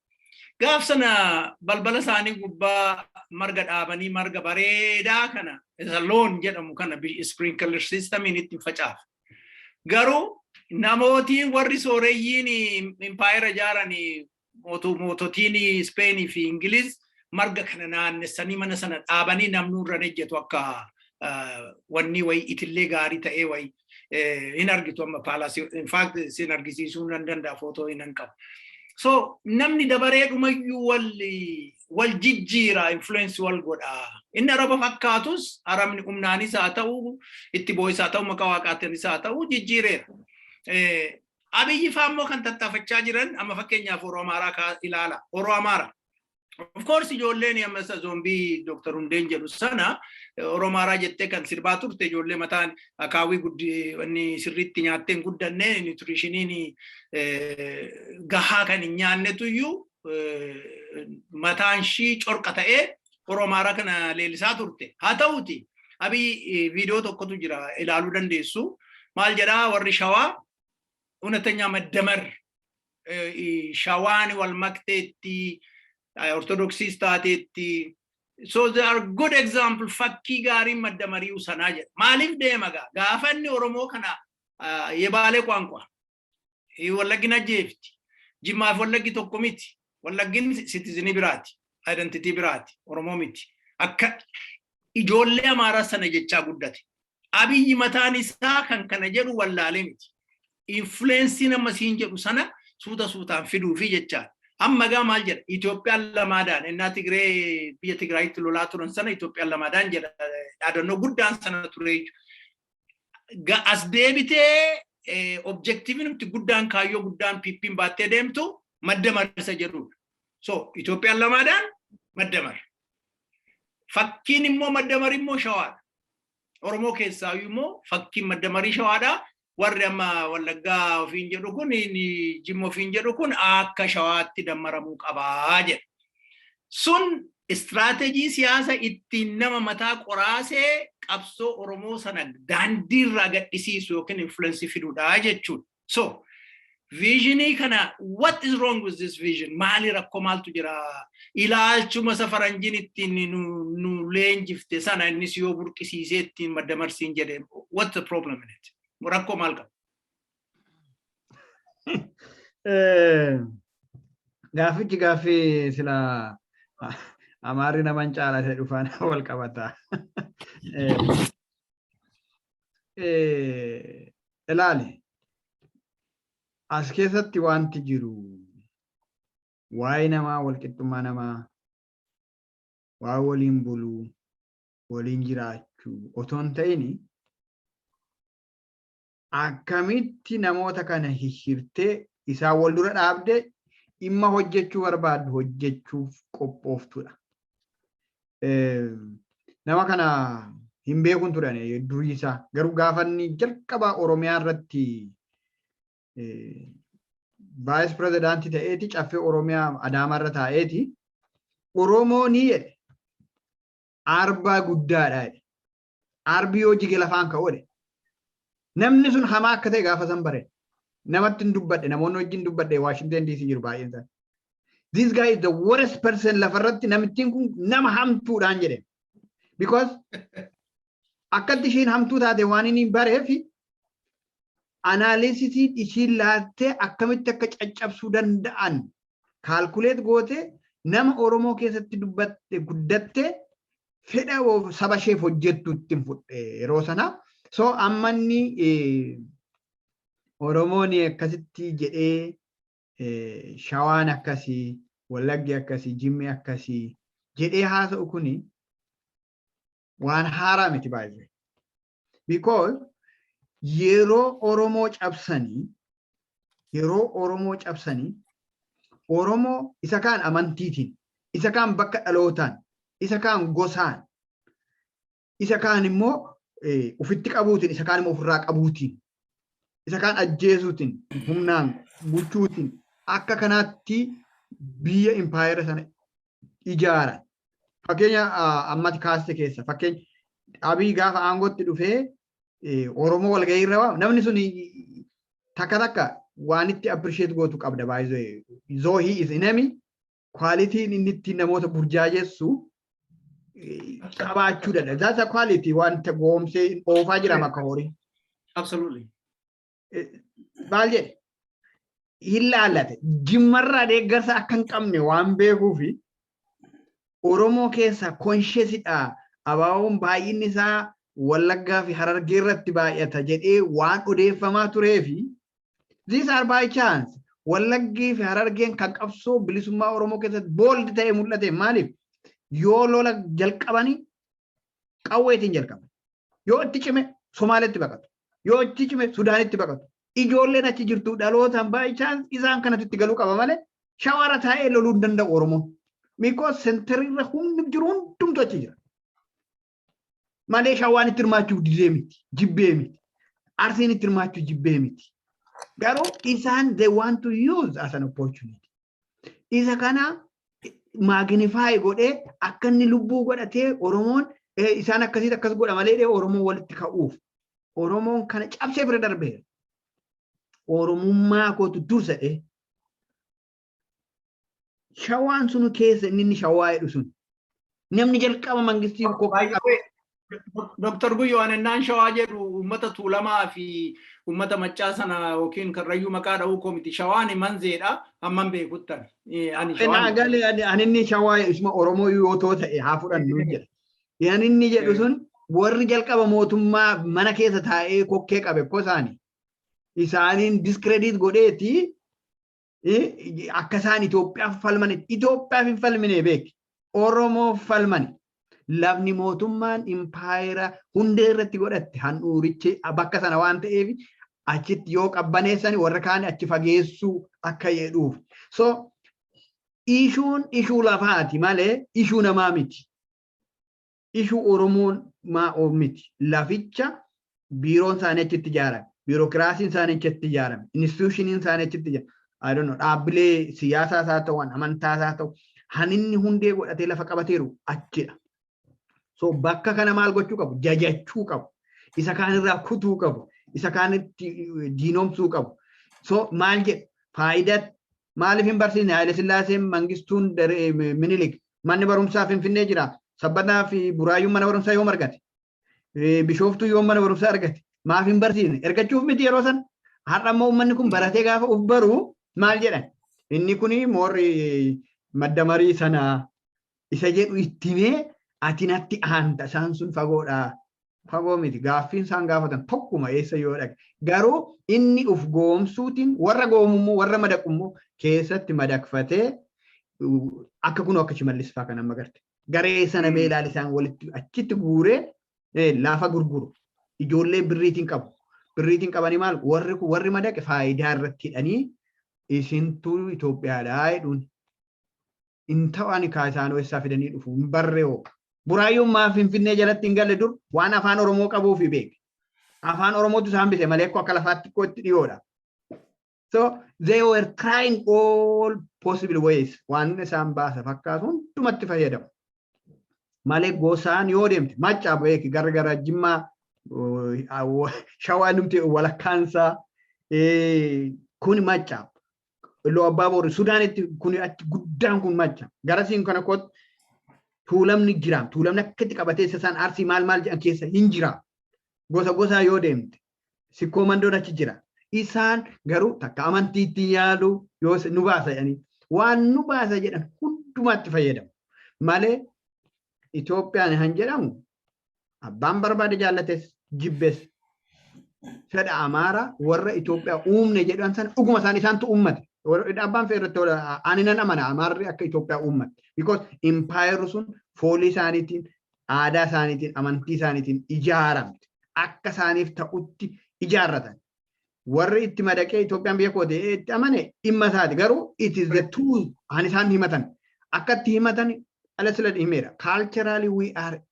Gaaf sana balbala isaanii gubbaa marga dhaabanii, marga bareedaa kana isa lawn jedhamu kana sprinkler systemiin ittiin facaafa. Garuu namootiin warri sooreyyiin impaayera ijaaran, moototiin Speenii fi Ingiliz, marga kana naannessanii mana sana dhaabanii namni irra ejjetu akka wanni wayi itillee gaarii ta'ee wayi hin argitu amma palace. In fact, sin argisiisuu nan danda'a, footoo hin qabu. So namni dabaree dhumayyuu wal jijjiira, influence wal godha. Inni Araba fakkaatus, Arabni humnaanis haa ta'u, itti boo'is haa ta'u, maqaa waaqaatiinis haa ta'u, jijjiireera. Abiyyi faa immoo kan tattaafachaa jiran, amma fakkeenyaaf Oromoo Amaaraa ilaala. Oromoo Amaaraa. Of course, ijoolleen amma isa zombie Dr. Hundeen jedhu sana, Oromoo Amaaraa jettee kan sirbaa turte, ijoollee mataan akaawwii guddi wanni sirriitti nyaattee hin guddanne, nutritioniin gahaa kan hin nyaannetu iyyuu mataan ishii corqa ta'ee Oromoo Amaaraa kana leellisaa turte. Haa ta'uti, Abiy viidiyoo tokkotu jira, ilaaluu dandeessu. Maal jedhaa? Warri Shawaa እውነተኛ መደመር Shawaan wal makteetti, Ortodoksiis taateetti. So they are good example, fakkii gaariin maddamari'uu sanaa jedha. Maaliif deema gaa? Gaafa inni Oromoo kana የባሌ ቋንቋ Wallaggin ajjeefti. Jimmaaf Wallaggi tokko miti. Wallaggin citizenii biraati. Identity biraati. Oromoo miti. Akka ijoollee Amaaraa sana jechaa guddate. Abiyyi mataan isaa kan kana jedhu wallaalee miti. Influence nama siin jedhu sana suuta suutaan fiduufi jechaadha. Amma gaa maal jedha? Itoophiyaan lamaadhaan innaa Tigree biyya Tigraayitti lolaa turan sana Itoophiyaan lamaadhaan jedha, dhaadannoo guddaan sana ture jechuudha. As deebitee objectiviin nuti guddaan, kaayyoo guddaan PP'n baattee deemtu መደመር isa jedhudha. So Itoophiyaan lamaadhaan መደመር. Fakkiin immoo መደመር immoo Shawaadha. Oromoo keessaa immoo fakkiin maddamarii Shawaadha. Warri amma Wallaggaa ofiin jedhu kun, Jimma ofiin jedhu kun akka Shawaatti dammaramuu qabaa jedha. Sun istiraateejii siyaasa ittiin nama mataa qoraasee qabsoo Oromoo sana daandiirraa gadhisiisu yookiin influence fiduudha jechuudha. So Visionii kana, what is wrong with this vision? Maali rakkoo maaltu jira? Ilaalchuma isa faranjiin ittiin nu leenjifte sana innis yoo burqisiisee ittiin madda marsiin jedhe, what's the problem in it? Rakkoo maal qaba? Gaaffichi gaaffii sila Amaarri naman caala ta'e dhufaan wal qabata. Ilaali, as keessatti wanti jiru waa'ee namaa, walqixxummaa namaa, waa waliin buluu, waliin jiraachuu otoo hin ta'in, akkamitti namoota kana hihirtee isaan wal dura dhaabdee dhimma hojjechuu barbaaddu hojjechuuf qophooftudha. Nama kana hin beekun turan durii isaa, garuu gaafa inni jalqaba Oromiyaa irratti vice presidentii ta'eeti, Caffee Oromiyaa Adaamaa irra taa'eeti, "Oromoo," ni jedhe, "arba guddaadha," jedhe. "Arbi yoo jige lafaan ka'u," jedhe. Namni sun hamaa akka ta'e gaafa san bare. Namatti hin dubbadhe, namoonni wajjin dubbadhe Washington DC jiru baay'een isaa. "This guy is the worst person lafarratti, namittiin kun nama hamtuudhaan," jedhe. Because akkatti ishiin hamtuu taate waan inni bareef, analysisii ishiin laattee akkamitti akka caccabsuu danda'an calculate goote, nama Oromoo keessatti dubbatte guddatte, fedha saba isheef hojjettu ittiin fudhe yeroo sana. So amma inni Oromoon akkasitti jedhee, Shawaan akkasii, Wallaggi akkasii, Jimmi akkasii jedhee haasa'u kuni waan haaraa miti baay'ee. Because yeroo Oromoo cabsanii, Oromoo isa kaan amantiitiin, isa kaan bakka dhalootaan, isa kaan gosaan, isa kaan immoo ufitti qabuutiin, isa kaan immoo ofirraa qabuutiin, isa kaan ajjeesuutiin, humnaan bulchuutiin, akka kanaatti biyya impaayera sana ijaaran. Fakkeenya ammati kaaste keessa, fakkeenya Abiy gaafa aangootti dhufee Oromoo walgahii irra waam, namni sun takka takka waan itti appreciate gootu qabda baay'ee. Though he is enemy, qualityn inni ittiin namoota burjaajessu qabaachuu danda'a. That's a quality, wanta goomsee oofaa jira bakka horii. Absolutely. Maal jedhe? Hin laallate. Jimmarraa deeggarsa akka hin qabne waan beekuufi, Oromoo keessa consciousidha. Abaaboon baay'inni isaa Wallaggaa fi Harargee irratti baay'ata jedhee waan odeeffamaa tureefi, these are by chance. Wallaggii fi Harargeen kan qabsoo bilisummaa Oromoo keessatti bold ta'e mul'ate. Maaliif? Yoo lola jalqabanii qawweetiin jalqaban. Yoo itti cime Somaaleetti baqatu. Yoo itti cime Sudaanitti baqatu. Ijoolleen achi jirtu dhalootaan by chance isaan kanatti itti galuu qaba malee shawara taa'ee loluu hin danda'u Oromoon. Because centerirra humni jiru hundumtu achi jira. Malee Shawaan itti hirmaachuu didee miti, jibbee miti. Arsiin itti hirmaachuu jibbee miti. Garuu isaan they want to use as an opportunity. Isa kana magnify godhee akka inni lubbuu godhatee, Oromoon isaan akkasitti akkas godha malee Oromoon walitti ka'uuf. Oromoon kana cabsee bira darbeera. Oromummaa kootu dursadhe. Shawaan sun keessa inni Shawaa jedhu sun, namni jalqaba mangistii Baay'ee Dr. Guyyoo, ani ennaan Shawaa jedhu uummata Tuulamaa fi uummata Maccaa sana yookiin Karrayyuu maqaa dha'uu koo miti. Shawaan manzeedha hamman beekuttan. Ani Shawaan. Galee ani inni Shawaa isuma Oromoo yoo ta'e haa fudhannu jedha. Ani inni jedhu sun warri jalqaba mootummaa mana keessa taa'ee kokkee qabe kosaani. Isaaniin discredit godheeti akka isaan Itoophiyaaf falman. Itoophiyaaf hin falmine beeki. Oromoof falmani. Lafni mootummaan impaayera hundee irratti godhatte handhuurichi bakka sana waan ta'eef, achitti yoo qabbaneessani warra kaan achi fageessuu akka jedhuuf. So issueun issue lafaati malee issue namaa miti. Issue Oromoon maa miti. Laficha biiroon isaanii achitti ijaarame. Biirokiraasiin isaanii achitti ijaarame. Institutioniin isaanii achitti ijaarame. I don't know, dhaabbilee siyaasaas haa ta'u, amantaas haa ta'u, haninni hundee godhatee lafa qabateeru achidha. So bakka kana maal gochuu qabu? Jajachuu qabu. Isa kaanirraa kutuu qabu. Isa kaanitti diinomsuu qabu. So maal jedhu? Faayidaa maaliif hin barsiisne? Haayile Sillaaseen, Mangistuun, Minilik manni barumsaa Finfinnee jira. Sabbataa fi Buraayyuun mana barumsaa yoom argate? Bishooftuu yoom mana barumsaa argate? Maaf hin barsiisne? Ergachuuf miti yeroo san. Har'a immoo uummanni kun baratee gaafa uf baru maal jedhan? Inni kuni moorri madda marii sana isa jedhu itti himee, ati natti aanta, isaan sun fagoodha. Fagoo miti, gaaffiin isaan gaafatan tokkuma eessa yoo dhaqe. Garuu inni uf goomsuutiin warra goomummoo, warra madaqummoo keessatti madaqfatee akka kun akka Shimallis fa'aa kan amma garte. Garee sana mee ilaali, isaan walitti achitti guuree lafa gurguru. Ijoollee birriitiin qabu. Birriitiin qabanii maal warri kun, warri madaqe faayidaa irratti hidhanii isintuu Itoophiyaadhaa jedhuun. Hin ta'u, ani kaa isaan eessaa fidanii dhufu hin barree hoo. Buraayyuun maaf Finfinnee jalatti hin galle dur? Waan afaan Oromoo qabuufi beek. Afaan Oromootu isaan bise malee akka lafaatti itti dhiyoodha. So they were trying all possible ways, waan isaan baasa fakkaatu hundumatti fayyadamu. Malee gosaan yoo deemte Maccaa beeki, gara gara Jimmaa, Shawaa numti walakkaansaa kun Maccaa. Iluu Abbaa Boori Sudaanitti kun achi guddaan kun Macca. Garasiin kana kootti Tuulamni jira. Tuulamni akkatti qabatee isa isaan Arsii maal maal jedhan keessa hin jira. Gosa gosaa yoo deemte Sikkoo Mandoon achi jira. Isaan garuu takka amantiitti yaalu yoo nu baasa jedhanii waan nu baasa jedhan hundumaatti fayyadamu. Malee Itoophiyaan han jedhamu abbaan barbaade jaallates jibbes fedha Amaaraa warra Itoophiyaa uumne jedhan sana dhuguma isaan isaantu uummate. Abbaan fedha irratti ani nan amana Amaarri akka Itoophiyaa uummate. Because impaayerri sun foolii isaaniitiin, aadaa isaaniitiin, amantii isaaniitiin ijaaramte. Akka isaaniif ta'utti ijaarratan. Warri itti madaqee Itoophiyaan biyya kooti itti amane dhimma isaati. Garuu it is the truth an isaan himatan. Akka itti himatan ala sila himeera. Culturally we are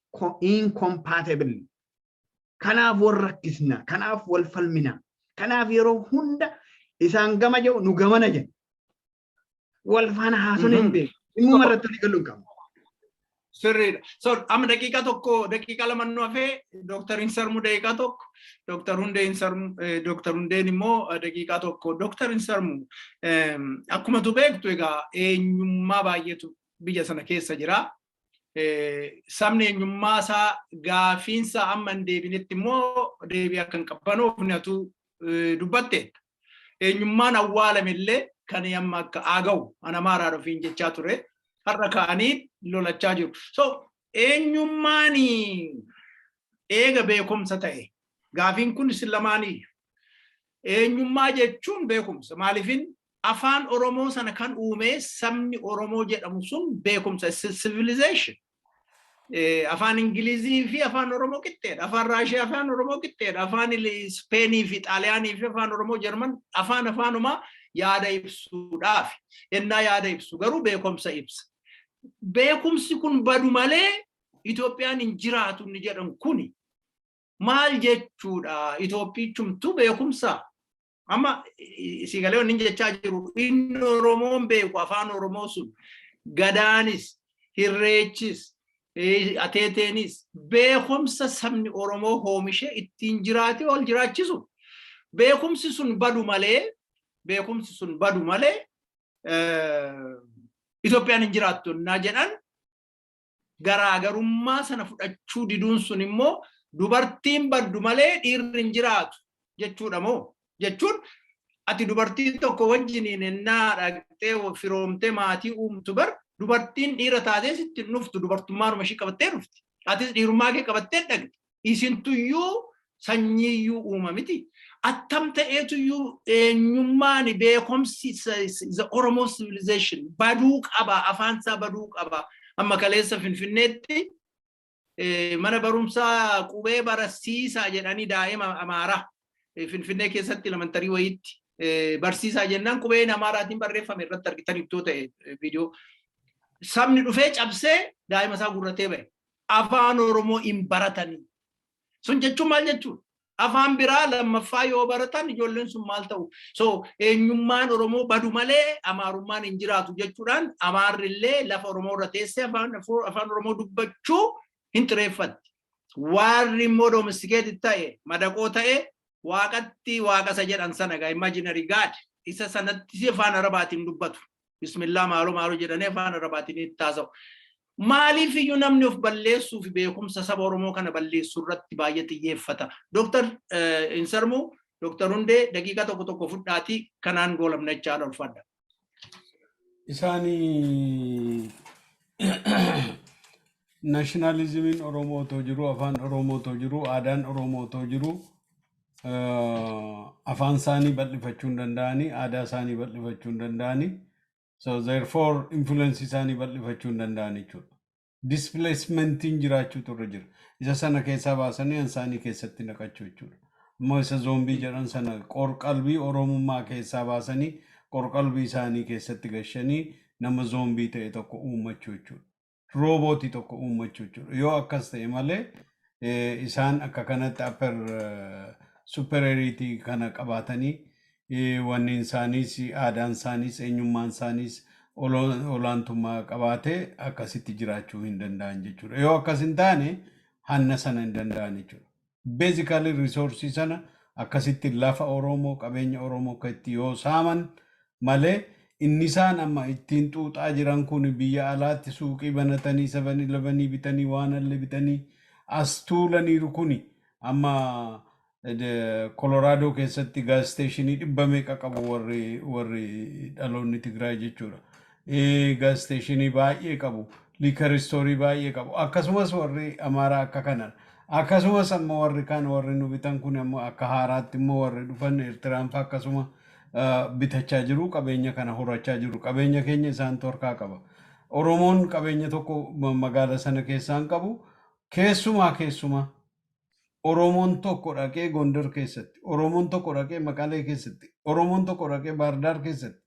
incompatible. Kanaaf wal rakkisna. Kanaaf wal falmina. Kanaaf yeroo hunda isaan gama jedhu, nu gamana jedhu. Wal faana haasofne hin beeku. Dhimmuma irratti walii galuu hin qabnu. Sirriidha. So amma daqiiqaa 1, daqiiqaa 2 nu hafee. Dooktar Hinsarmuu daqiiqaa 1, Dooktar Hundee Hinsarmuu, Dooktar Hundeen immoo daqiiqaa 1. Dooktar Hinsarmuu, akkuma tu beektu egaa eenyummaa baay'eetu biyya sana keessa jira. Sabni eenyummaa isaa gaafiinsa amma hin deebinetti immoo deebii akka hin qabbanoofne atu dubbatteetta. Eenyummaan awwaalame illee kan amma akka Aagawu an Amaaraa ofiin jechaa ture. Har'a ka'anii lolachaa jiru. So eenyummaan eega beekumsa ta'e, gaafiin kun isin lamaanii, eenyummaa jechuun beekumsa. Maaliifin afaan Oromoo sana kan uume sabni Oromoo jedhamu sun beekumsa, civilization. Afaan Ingilizii fi afaan Oromoo qixxeedha. Afaan Raashiyaa, afaan Oromoo qixxeedha. Afaan Ispeenii fi Xaaliyaanii fi afaan Oromoo, Jarman afaan afaanumaa yaada ibsuudhaaf. Ennaa yaada ibsu garuu beekumsa ibsa. Beekumsi kun badu malee Itoophiyaan hin jiraatu inni jedhan kuni maal jechuudha? Itoophichumtu beekumsa. Amma si galee inni jechaa jiru, inni Oromoon beeku afaan Oromoo sun, gadaanis, hirreechis, ateeteenis beekumsa sabni Oromoo oomishee ittiin jiraate ol jiraachisu. Beekumsi sun badu malee, beekumsi sun badu malee Itoophiyaan hin jiraattu naa jedhan, garaagarummaa sana fudhachuu diduun sun immoo dubartiin baddu malee dhiirri hin jiraatu jechuudha moo? Jechuun ati dubartiin tokko wajjiniin ennaa dhaqxee firoomtee maatii uumtu, bar dubartiin dhiira taatee sitti hin dhuftu, dubartummaanuma ishii qabattee dhufti. Atis dhiirummaa kee qabattee dhaqxi. Isintuyyuu sanyiiyyuu uuma miti. Attam ta'eetuyyuu eenyummaan beekumsi the Oromo civilization baduu qaba, afaan isaa baduu qaba. Amma kaleessa Finfinneetti mana barumsaa qubee barsiisaa jedhanii daa'ima Amaaraa Finfinnee keessatti elementary wayiitti barsiisaa jennaan qubeen Amaaraatiin barreeffame irratti argitan ittoo ta'e viidiyoo. Sabni dhufee cabsee daa'ima isaa gurratee ba'e. Afaan Oromoo hin baratanii. Sun jechuun maal jechuudha? Afaan biraa lammaffaa yoo baratan ijoolleen sun maal ta'u? So eenyummaan Oromoo badu malee Amaarummaan hin jiraatu jechuudhaan Amaarri illee lafa Oromoo irra teessee afaan Oromoo dubbachuu hin xireeffatti. Warri immoo domesticated ta'e, madaqoo ta'e Waaqatti waaqa isa jedhan sana gaa, imaginary God isa sanatti afaan Arabaatiin dubbatu. Bismillaa maaloo maaloo jedhanii afaan Arabaatiin itti haasa'u. Maaliif iyyuu namni of balleessuu fi beekumsa saba Oromoo kana balleessuu irratti baay'ee xiyyeeffata? Dooktar Insarmuu, Dooktar Hundee, daqiiqaa tokko tokko fudhaatii kanaan goolabna jechaadha, ulfaadha. Isaanii nationalismiin Oromoo otoo jiru, afaan Oromoo otoo jiru, aadaan Oromoo otoo jiru, afaan isaanii bal'ifachuu hin danda'anii, aadaa isaanii bal'ifachuu hin danda'anii, so therefore influence isaanii bal'ifachuu hin danda'an jechuudha. Displacementiin jiraachuutu irra jira. Isa sana keessaa baasanii isaanii keessatti naqachuu jechuudha. Immoo isa zombie jedhan sana qorqalbii Oromummaa keessaa baasanii qorqalbii isaanii keessatti gashanii nama zombie ta'e tokko uummachuu jechuudha. Roobootii tokko uummachuu jechuudha. Yoo akkas ta'e malee isaan akka kanatti upper superiority kana qabaatanii wanni isaaniis, aadaan isaaniis, eenyummaan isaaniis olaantummaa qabaatee akkasitti jiraachuu hin danda'an jechuudha. Yoo akkas hin taane hanna sana hin danda'an jechuudha. Basically resource sana akkasitti lafa Oromoo, qabeenya Oromoo akka itti yoo saaman malee, inni isaan amma ittiin xuuxaa jiran kun biyya alaatti suuqii banatanii, 7-Elevenii bitanii, waan allee bitanii as tuulaniiru. Kuni amma Koloraadoo keessatti gas stationii dhibba meeqa qabu warri dhaloonni Tigraay jechuudha. Gas stationii baay'ee qabu. Liquor storeii baay'ee qabu. Akkasumas warri Amaaraa akka kanadha. Akkasumas amma warri kaan, warri nu bitan kun ammoo akka haaraatti immoo warri dhufan Eertiraan fa'a akkasuma bitachaa jiru, qabeenya kana horachaa jiru. Qabeenya keenya isaantu harkaa qaba. Oromoon qabeenya tokko magaala sana keessaa hin qabu. Keessumaa keessumaa Oromoon tokko dhaqee Gondar keessatti, Oromoon tokko dhaqee Maqalee keessatti, Oromoon tokko dhaqee Baardaar keessatti,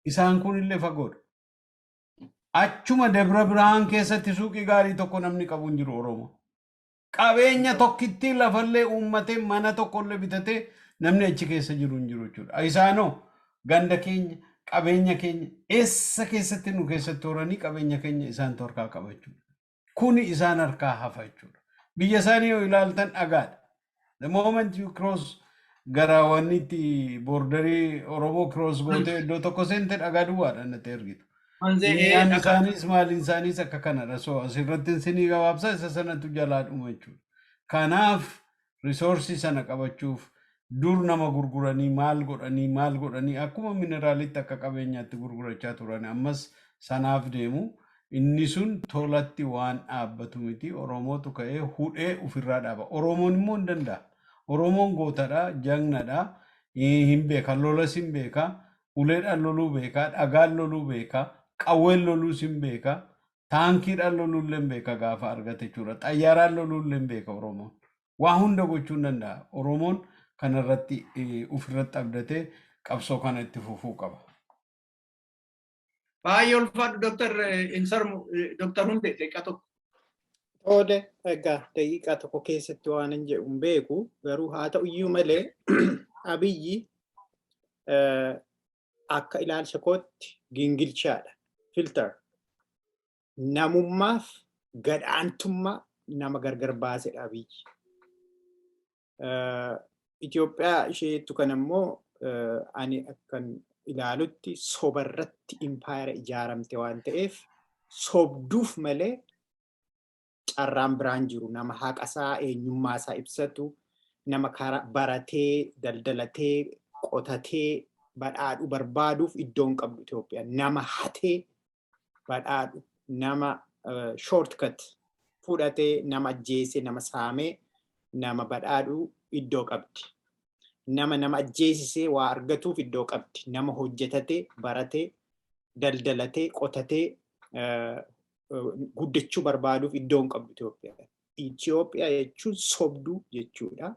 isaan kun illee fagoodha. Achuma Dabra Birhaan keessatti suuqii gaarii tokko namni qabu hin jiru Oromoo. Qabeenya tokkittii lafallee uummatee mana tokkollee bitatee namni achi keessa jiru hin jiru jechuudha. Isaanoo ganda keenya, qabeenya keenya eessa keessatti nu keessatti horanii qabeenya keenya isaantu harkaa qaba jechuudha. Kuni isaan harkaa hafa jechuudha. Biyya isaanii yoo ilaaltan dhagaadha. The moment you cross gara wanni itti borderii Oromoo cross gootee iddoo tokko seente, dhagaa duwwaadha natti argitu. Mi'aan isaaniis maaliin isaaniis akka kanadha. So asirratti isinii gabaabsa, isa sanatu jalaa dhuma jechuudha. Kanaaf resourceii sana qabachuuf dur nama gurguranii, maal godhanii maal godhanii, akkuma mineralitti akka qabeenyaatti gurgurachaa turan, ammas sanaaf deemu. Inni sun tolatti waan dhaabbatu miti. Oromootu ka'ee hudhee ofirraa dhaaba. Oromoon immoo hin danda'a. Oromoon gootadha, jagnadha, hin beeka, lolas hin beeka, uleedhaan loluu beeka, dhagaan loluu beeka, qawween loluus hin beeka, taankiidhaan loluullee hin beeka gaafa argate jechuudha. Xayyaaraan loluullee hin beeka Oromoon. Waa hunda gochuu hin danda'a. Oromoon kanarratti ofirratti abdatee qabsoo kana itti fufuu qaba. Baay'ee ulfaadhu, Dooktar Insarmu. Dooktar Hundee, daqiiqaa tokko. Tole, egaa daqiiqaa tokko keessatti waan hin jedhu hin beeku, garuu haa ta'u iyyuu malee Abiyyi akka ilaalcha kootti gingilchaadha. Filter. Namummaaf gadhaantummaa nama gargar baasedha Abiyyi. Itoophiyaa isheettu kan immoo ani akkan ilaalutti sobarratti impaayera ijaaramte waan ta'eef, sobduuf malee carraan biraan jiru. Nama haqasaa, eenyummaasaa ibsatu, nama karaa baratee, daldalatee, qotatee badhaadhu barbaaduuf iddoon qabdu Itoophiyaa. Nama hatee badhaadhu, nama shortcut fudhatee, nama ajjeesee, nama saamee, nama badhaadhu iddoo qabdi. Nama nama ajjeesisee waa argatuuf iddoo qabdi. Nama hojjetatee, baratee, daldalatee, qotatee guddachuu barbaaduuf iddoo hin qabdu Itoophiyaa. Itoophiyaa jechuun sobduu jechuudha.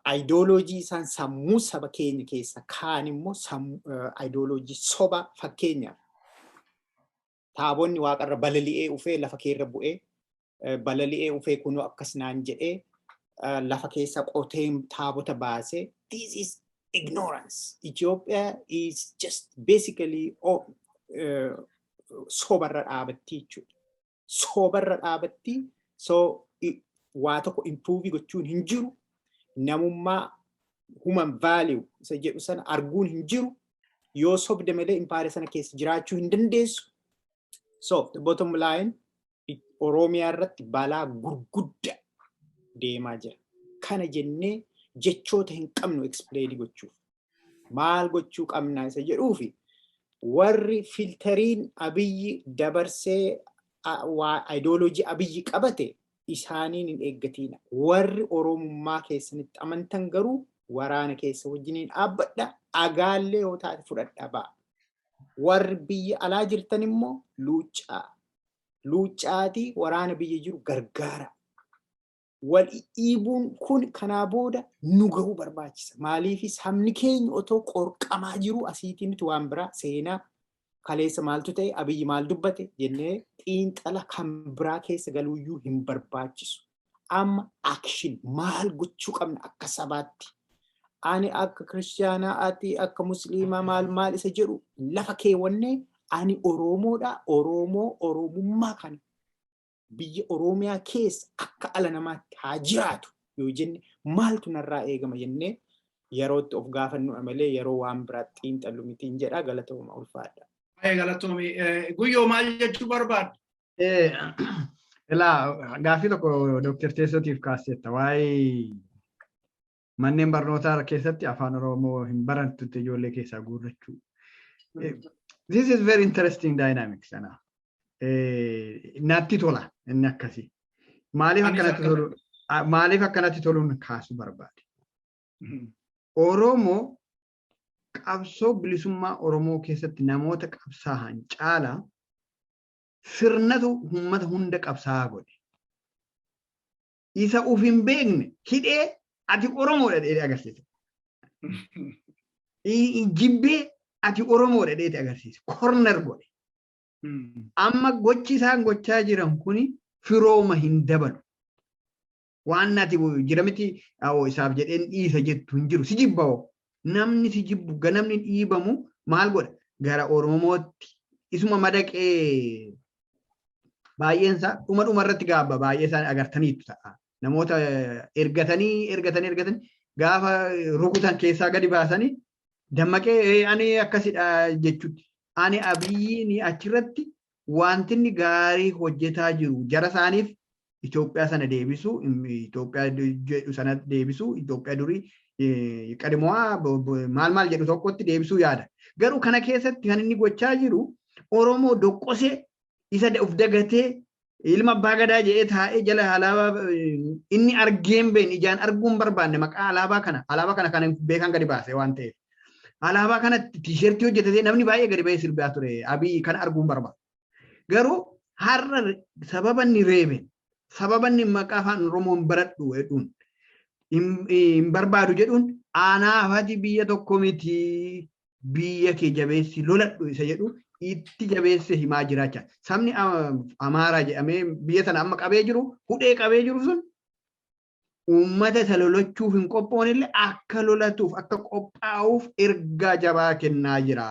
Ayidooloojii isaan sammuu saba keenya keessa kaan immoo ayidooloojii soba. Fakkeenyaaf, taabonni waaqarra balali'ee ufee lafa keerra bu'ee, balali'ee ufee kunoo akkas naan jedhee, lafa keessa qotee taabota baasee, this is ignorance. Ethiopia is just basically sobarra dhaabatti jechuudha. Sobarra dhaabatti, so waa tokko improve gochuun hin jiru. Namummaa, human value isa jedhu sana arguun hin jiru. Yoo sobde malee impaayera sana keessa jiraachuu hin dandeessu. So the bottom line, Oromiyaa irratti balaa gurguddaa deemaa jira. Kana jennee jechoota hin qabnu explain gochuuf. Maal gochuu qabnaa isa jedhuufi, warri filteriin Abiyyi dabarsee, waa ideology Abiyyi qabate isaaniin hin eeggatina. Warri Oromummaa keessanitti amantan garuu waraana keessa wajjiniin dhaabbadha. Agaallee yoo taate fudhadha ba'a. Warri biyya alaa jirtan immoo luuccaa. Luuccaatii waraana biyya jiru gargaara. Wal dhiibuun kun kanaa booda nu gahuu barbaachisa. Maaliif sabni keenya otoo qorqamaa jiru asiitii nuti waan biraa, seenaa kaleessa maaltu ta'e, Abiyyi maal dubbate jennee xiinxala kan biraa keessa galuuyyuu hin barbaachisu. Amma action maal gochuu qabna akka sabaatti? Ani akka kiristaanaa, ati akka musliimaa, maal maal isa jedhu lafa keewwannee, ani Oromoodha. Oromoo Oromummaa kana biyya Oromiyaa keessa akka ala namaatti haa jiraatu yoo jenne, maaltu narraa eegama jennee yerootti of gaafannu malee yeroo waan biraatti xiinxallu mitiin jedha. Galatooma, ulfaadha. Baay'ee galatoomi. Guyyoo, maal jechuu barbaadda? Ilaa, gaaffii tokko Dooktar Teessootiif kaaseetta. Waa'ee manneen barnootaa keessatti afaan Oromoo hin barattutti ijoollee keessaa guurrachuu. This is very interesting dynamics sana. Natti tola inni akkasii. Maaliif akkanatti tolu? Maaliif akkanatti toluun kaasuu barbaade? Oromoo qabsoo bilisummaa Oromoo keessatti namoota qabsaa'an caalaa sirnatu uummata hunda qabsaa'aa godhe. Isa uf hin beekne hidhee ati Oromoodha jedhee agarsiisa. Jibbee ati Oromoodha jedhee agarsiisa. Corner godhe. Amma gochi isaan gochaa jiran kuni firooma hin dabalu. Waan ati jira miti, isaaf jedheen dhiisa jettu hin jiru. Si jibba. Namni si jibbu, namni dhiibamu maal godha? Gara Oromootti isuma madaqee baay'een isaa dhuma dhuma irratti gaabba, baay'ee isaan agartaniitu ta'a. Namoota ergatanii ergatanii ergatanii gaafa rukutan keessaa gadi baasanii dammaqee ani akkasidha jechuutti. Ani Abiyyiin achirratti wanti inni gaarii hojjetaa jiru jara isaaniif Itoophiyaa sana deebisu, Itoophiyaa jedhu sana deebisu, Itoophiyaa durii qadimoo maal maal jedhu tokkotti deebisuu yaada. Garuu kana keessatti kan inni gochaa jiru Oromoo doqqosee, isa of dagatee, ilma abbaa gadaa jedhee taa'ee jala alaabaa inni argeen beekne, ijaan arguu hin barbaanne, maqaa alaabaa kana kan beekan gadi baase waan ta'eef. Alaabaa kanatti T-shirtii hojjetatee namni baay'ee gadi ba'ee sirbaa ture, Abiy kana arguu hin barbaadu. Garuu har'a sababa inni reeben, sababa inni maqaa afaan Oromoo hin baradhu jedhuun, hin barbaadu jedhuun, anaafati biyya tokko miti, biyya kee jabeessi loladhu isa jedhu itti jabeesse himaa jiraachaa. Sabni Amaaraa jedhamee biyya sana amma qabee jiru, hudhee qabee jiru sun, uummata isa lolachuuf hin qophoonillee akka lolatuuf akka qophaa'uuf ergaa jabaa kennaa jira.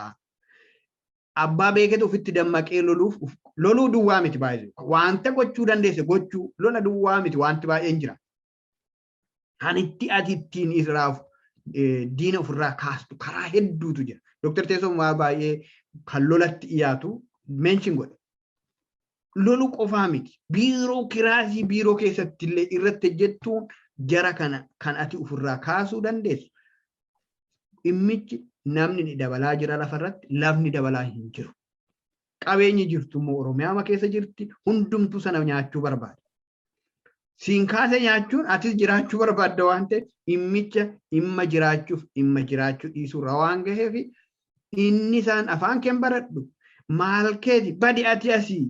Abbaa beeketu ofitti dammaqee loluuf, loluu duwwaa miti baay'ee. Wanta gochuu dandeesse gochuu, lola duwwaa miti, wanti baay'een jira. Kan itti ati ittiin irraa diina ofirraa kaastu karaa hedduutu jira. Dooktar Teessoo waa baay'ee kan lolatti dhiyaatu mention godhe. Lolu qofaa miti. Biiroo kiraasii biiroo keessatti illee irratti hojjettuun jara kana kan ati ofirraa kaasuu dandeessu. Dhimmichi namni ni dabalaa jira lafarratti, lafni dabalaa hin jiru. Qabeenyi jirtu immoo Oromiyaa keessa jirti, hundumtuu sana nyaachuu barbaada. Siin kaasee nyaachuun atis jiraachuu barbaadda waan ta'eef, dhimmicha dhimma jiraachuuf dhimma jiraachuu dhiisuurra waan gaheef, inni isaan afaan keen baradhu maal keeti badi ati asii.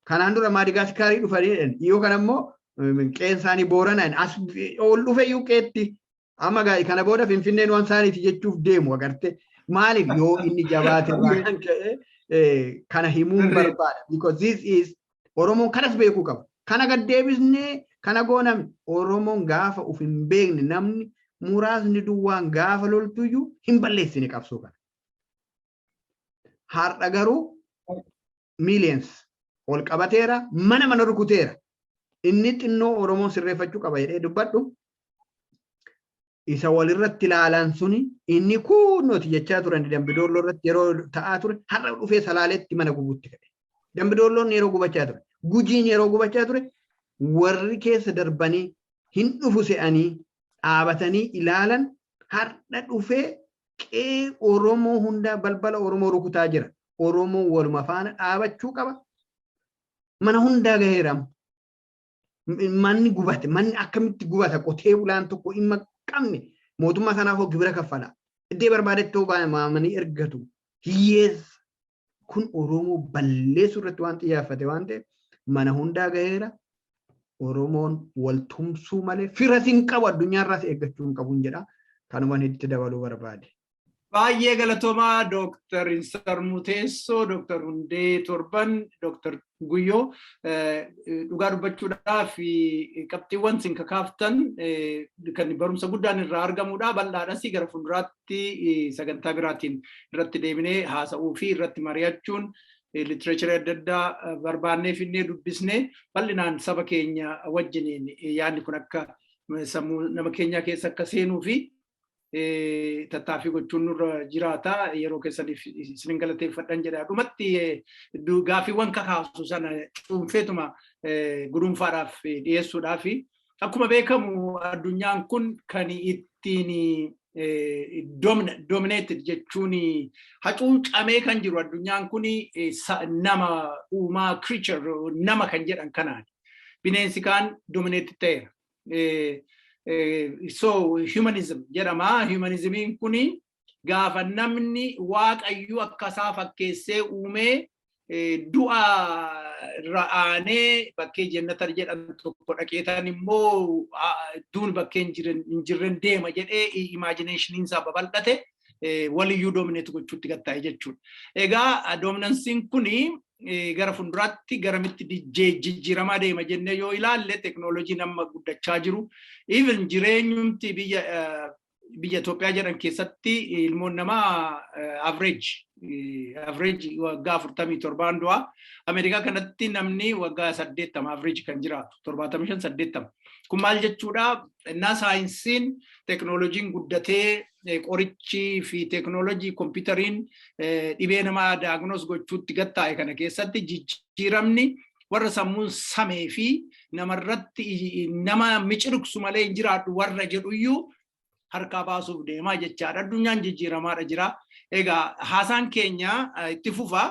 Kanaan dura Maadigaasikarii dhufanii jedhan, dhiyoo kana immoo qeen isaanii Booranaan as ol dhufe iyyuu qeetti amma kana booda Finfinneen waan isaaniiti jechuuf deemu agarte. Maaliif yoo inni jabaate irraa kan ka'e kana himuun barbaada, because this is Oromoon kanas beekuu qaba. Kana gad deebisnee kana gooname, Oromoon gaafa uf hin beekne, namni muraasni duwwaan gaafa loltuyyuu hin balleessine qabsoo kana. Har'a garuu millions ol qabateera, mana mana rukuteera. Inni xinnoo Oromoon sirreeffachuu qaba jedhee dubbadhu. Isa walirratti ilaalan suni inni kunuuti jechaa turan Dambidolloo irratti yeroo ta'aa ture, har'a dhufee Salaaletti mana gubuutti ka'e. Dambidoolloon yeroo gubachaa ture, Gujiin yeroo gubachaa ture, warri keessa darbanii hin dhufu se'anii dhaabatanii ilaalan har'a dhufee qe'ee Oromoo hundaa, balbala Oromoo rukutaa jira. Oromoo waluma faana dhaabachuu qaba. Mana hundaa gaheera. Manni gubate, manni akkamitti gubata? Qotee bulaan tokko dhimma qabne mootummaa kanaaf hoo gibira kaffala. Iddoo barbaadetti hoo waamanii ergatu. Hiyyeessa. Kun Oromoo balleessuu irratti waan xiyyeeffate waan ta'eef mana hundaa gaheera. Oromoon wal tumsuu malee firas hin qabu, addunyaarraas eeggachuu hin qabu jedha. Kanumaan itti dabaluu barbaade. Baay'ee galatoomaa, Dooktar Insarmuu Teessoo, Dooktar Hundee Torban, Dooktar Guyyoo. Dhugaa dubbachuudhaaf qabxiiwwan isin kakaaftan kan barumsa guddaan irraa argamudha. Bal'aadhas, gara fuulduraatti sagantaa biraatiin irratti deebinee haasa'uu fi irratti mari'achuun, literature adda addaa barbaannee finnee dubbisnee bal'inaan saba keenya wajjiniin yaadni kun akka sammuu nama keenyaa keessa akka seenuu fi tattaaffii gochuun nurra jiraata. Yeroo keessaniif isin galateeffadhan jedha. Dhumatti gaaffiiwwan kakaasu sana cuunfeetuma guduunfaadhaaf dhiyeessuudhaaf, akkuma beekamu addunyaan kun kan ittiin dominated jechuun hacuucamee kan jiru, addunyaan kun nama uumaa, creature, nama kan jedhan kanaan. Bineensi kaan dominated ta'eera. So humanism jedhama. Humanismiin kuni gaafa namni Waaqayyuu akka isaa fakkeessee uumee, du'a ra'aanee bakkee jennata jedhan tokko dhaqeetan immoo duun bakkee hin jirren deema jedhee imaginationiin isaa babal'ate, waliyyuu dominate gochuutti gatta'e jechuudha. Egaa dominanceiin kuni gara fuulduraatti garamitti jijjiiramaa deema jennee yoo ilaalle, teknooloojiin amma guddachaa jiru, even jireenyumti biyya Itoophiyaa jedhan keessatti ilmoon namaa average waggaa 47n du'a. Ameerikaa kanatti namni waggaa 80 average kan jiraatu, 75, 80. Kun maal jechuudha? Innaa saayinsiin teknooloojiin guddatee, qorichi fi teknooloojii kompiitariin dhibee namaa diagnose gochuutti gattaa'e kana keessatti, jijjiiramni warra sammuun samee fi namarratti nama micirqsu malee hin jiraadhu warra jedhuyyuu harkaa baasuuf deemaa jechaadha. Addunyaan jijjiiramaadha jira. Egaa haasaan keenya itti fufa.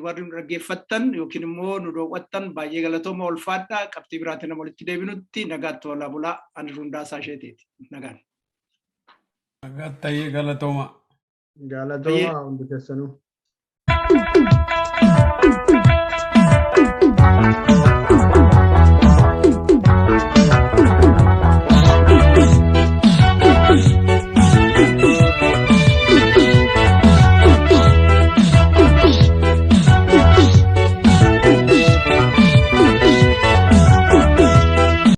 Warri nu dhaggeeffattan yookiin immoo nu daawwattan baay'ee galatooma, ulfaadha. Qabxii biraatiin nama walitti deebinutti nagaatti walaa bulaa. Ani Rundaasaa Isheeteeti. Nagaan. Nagaatti, tayyee, galatooma. Galatooma hundi keessanuu.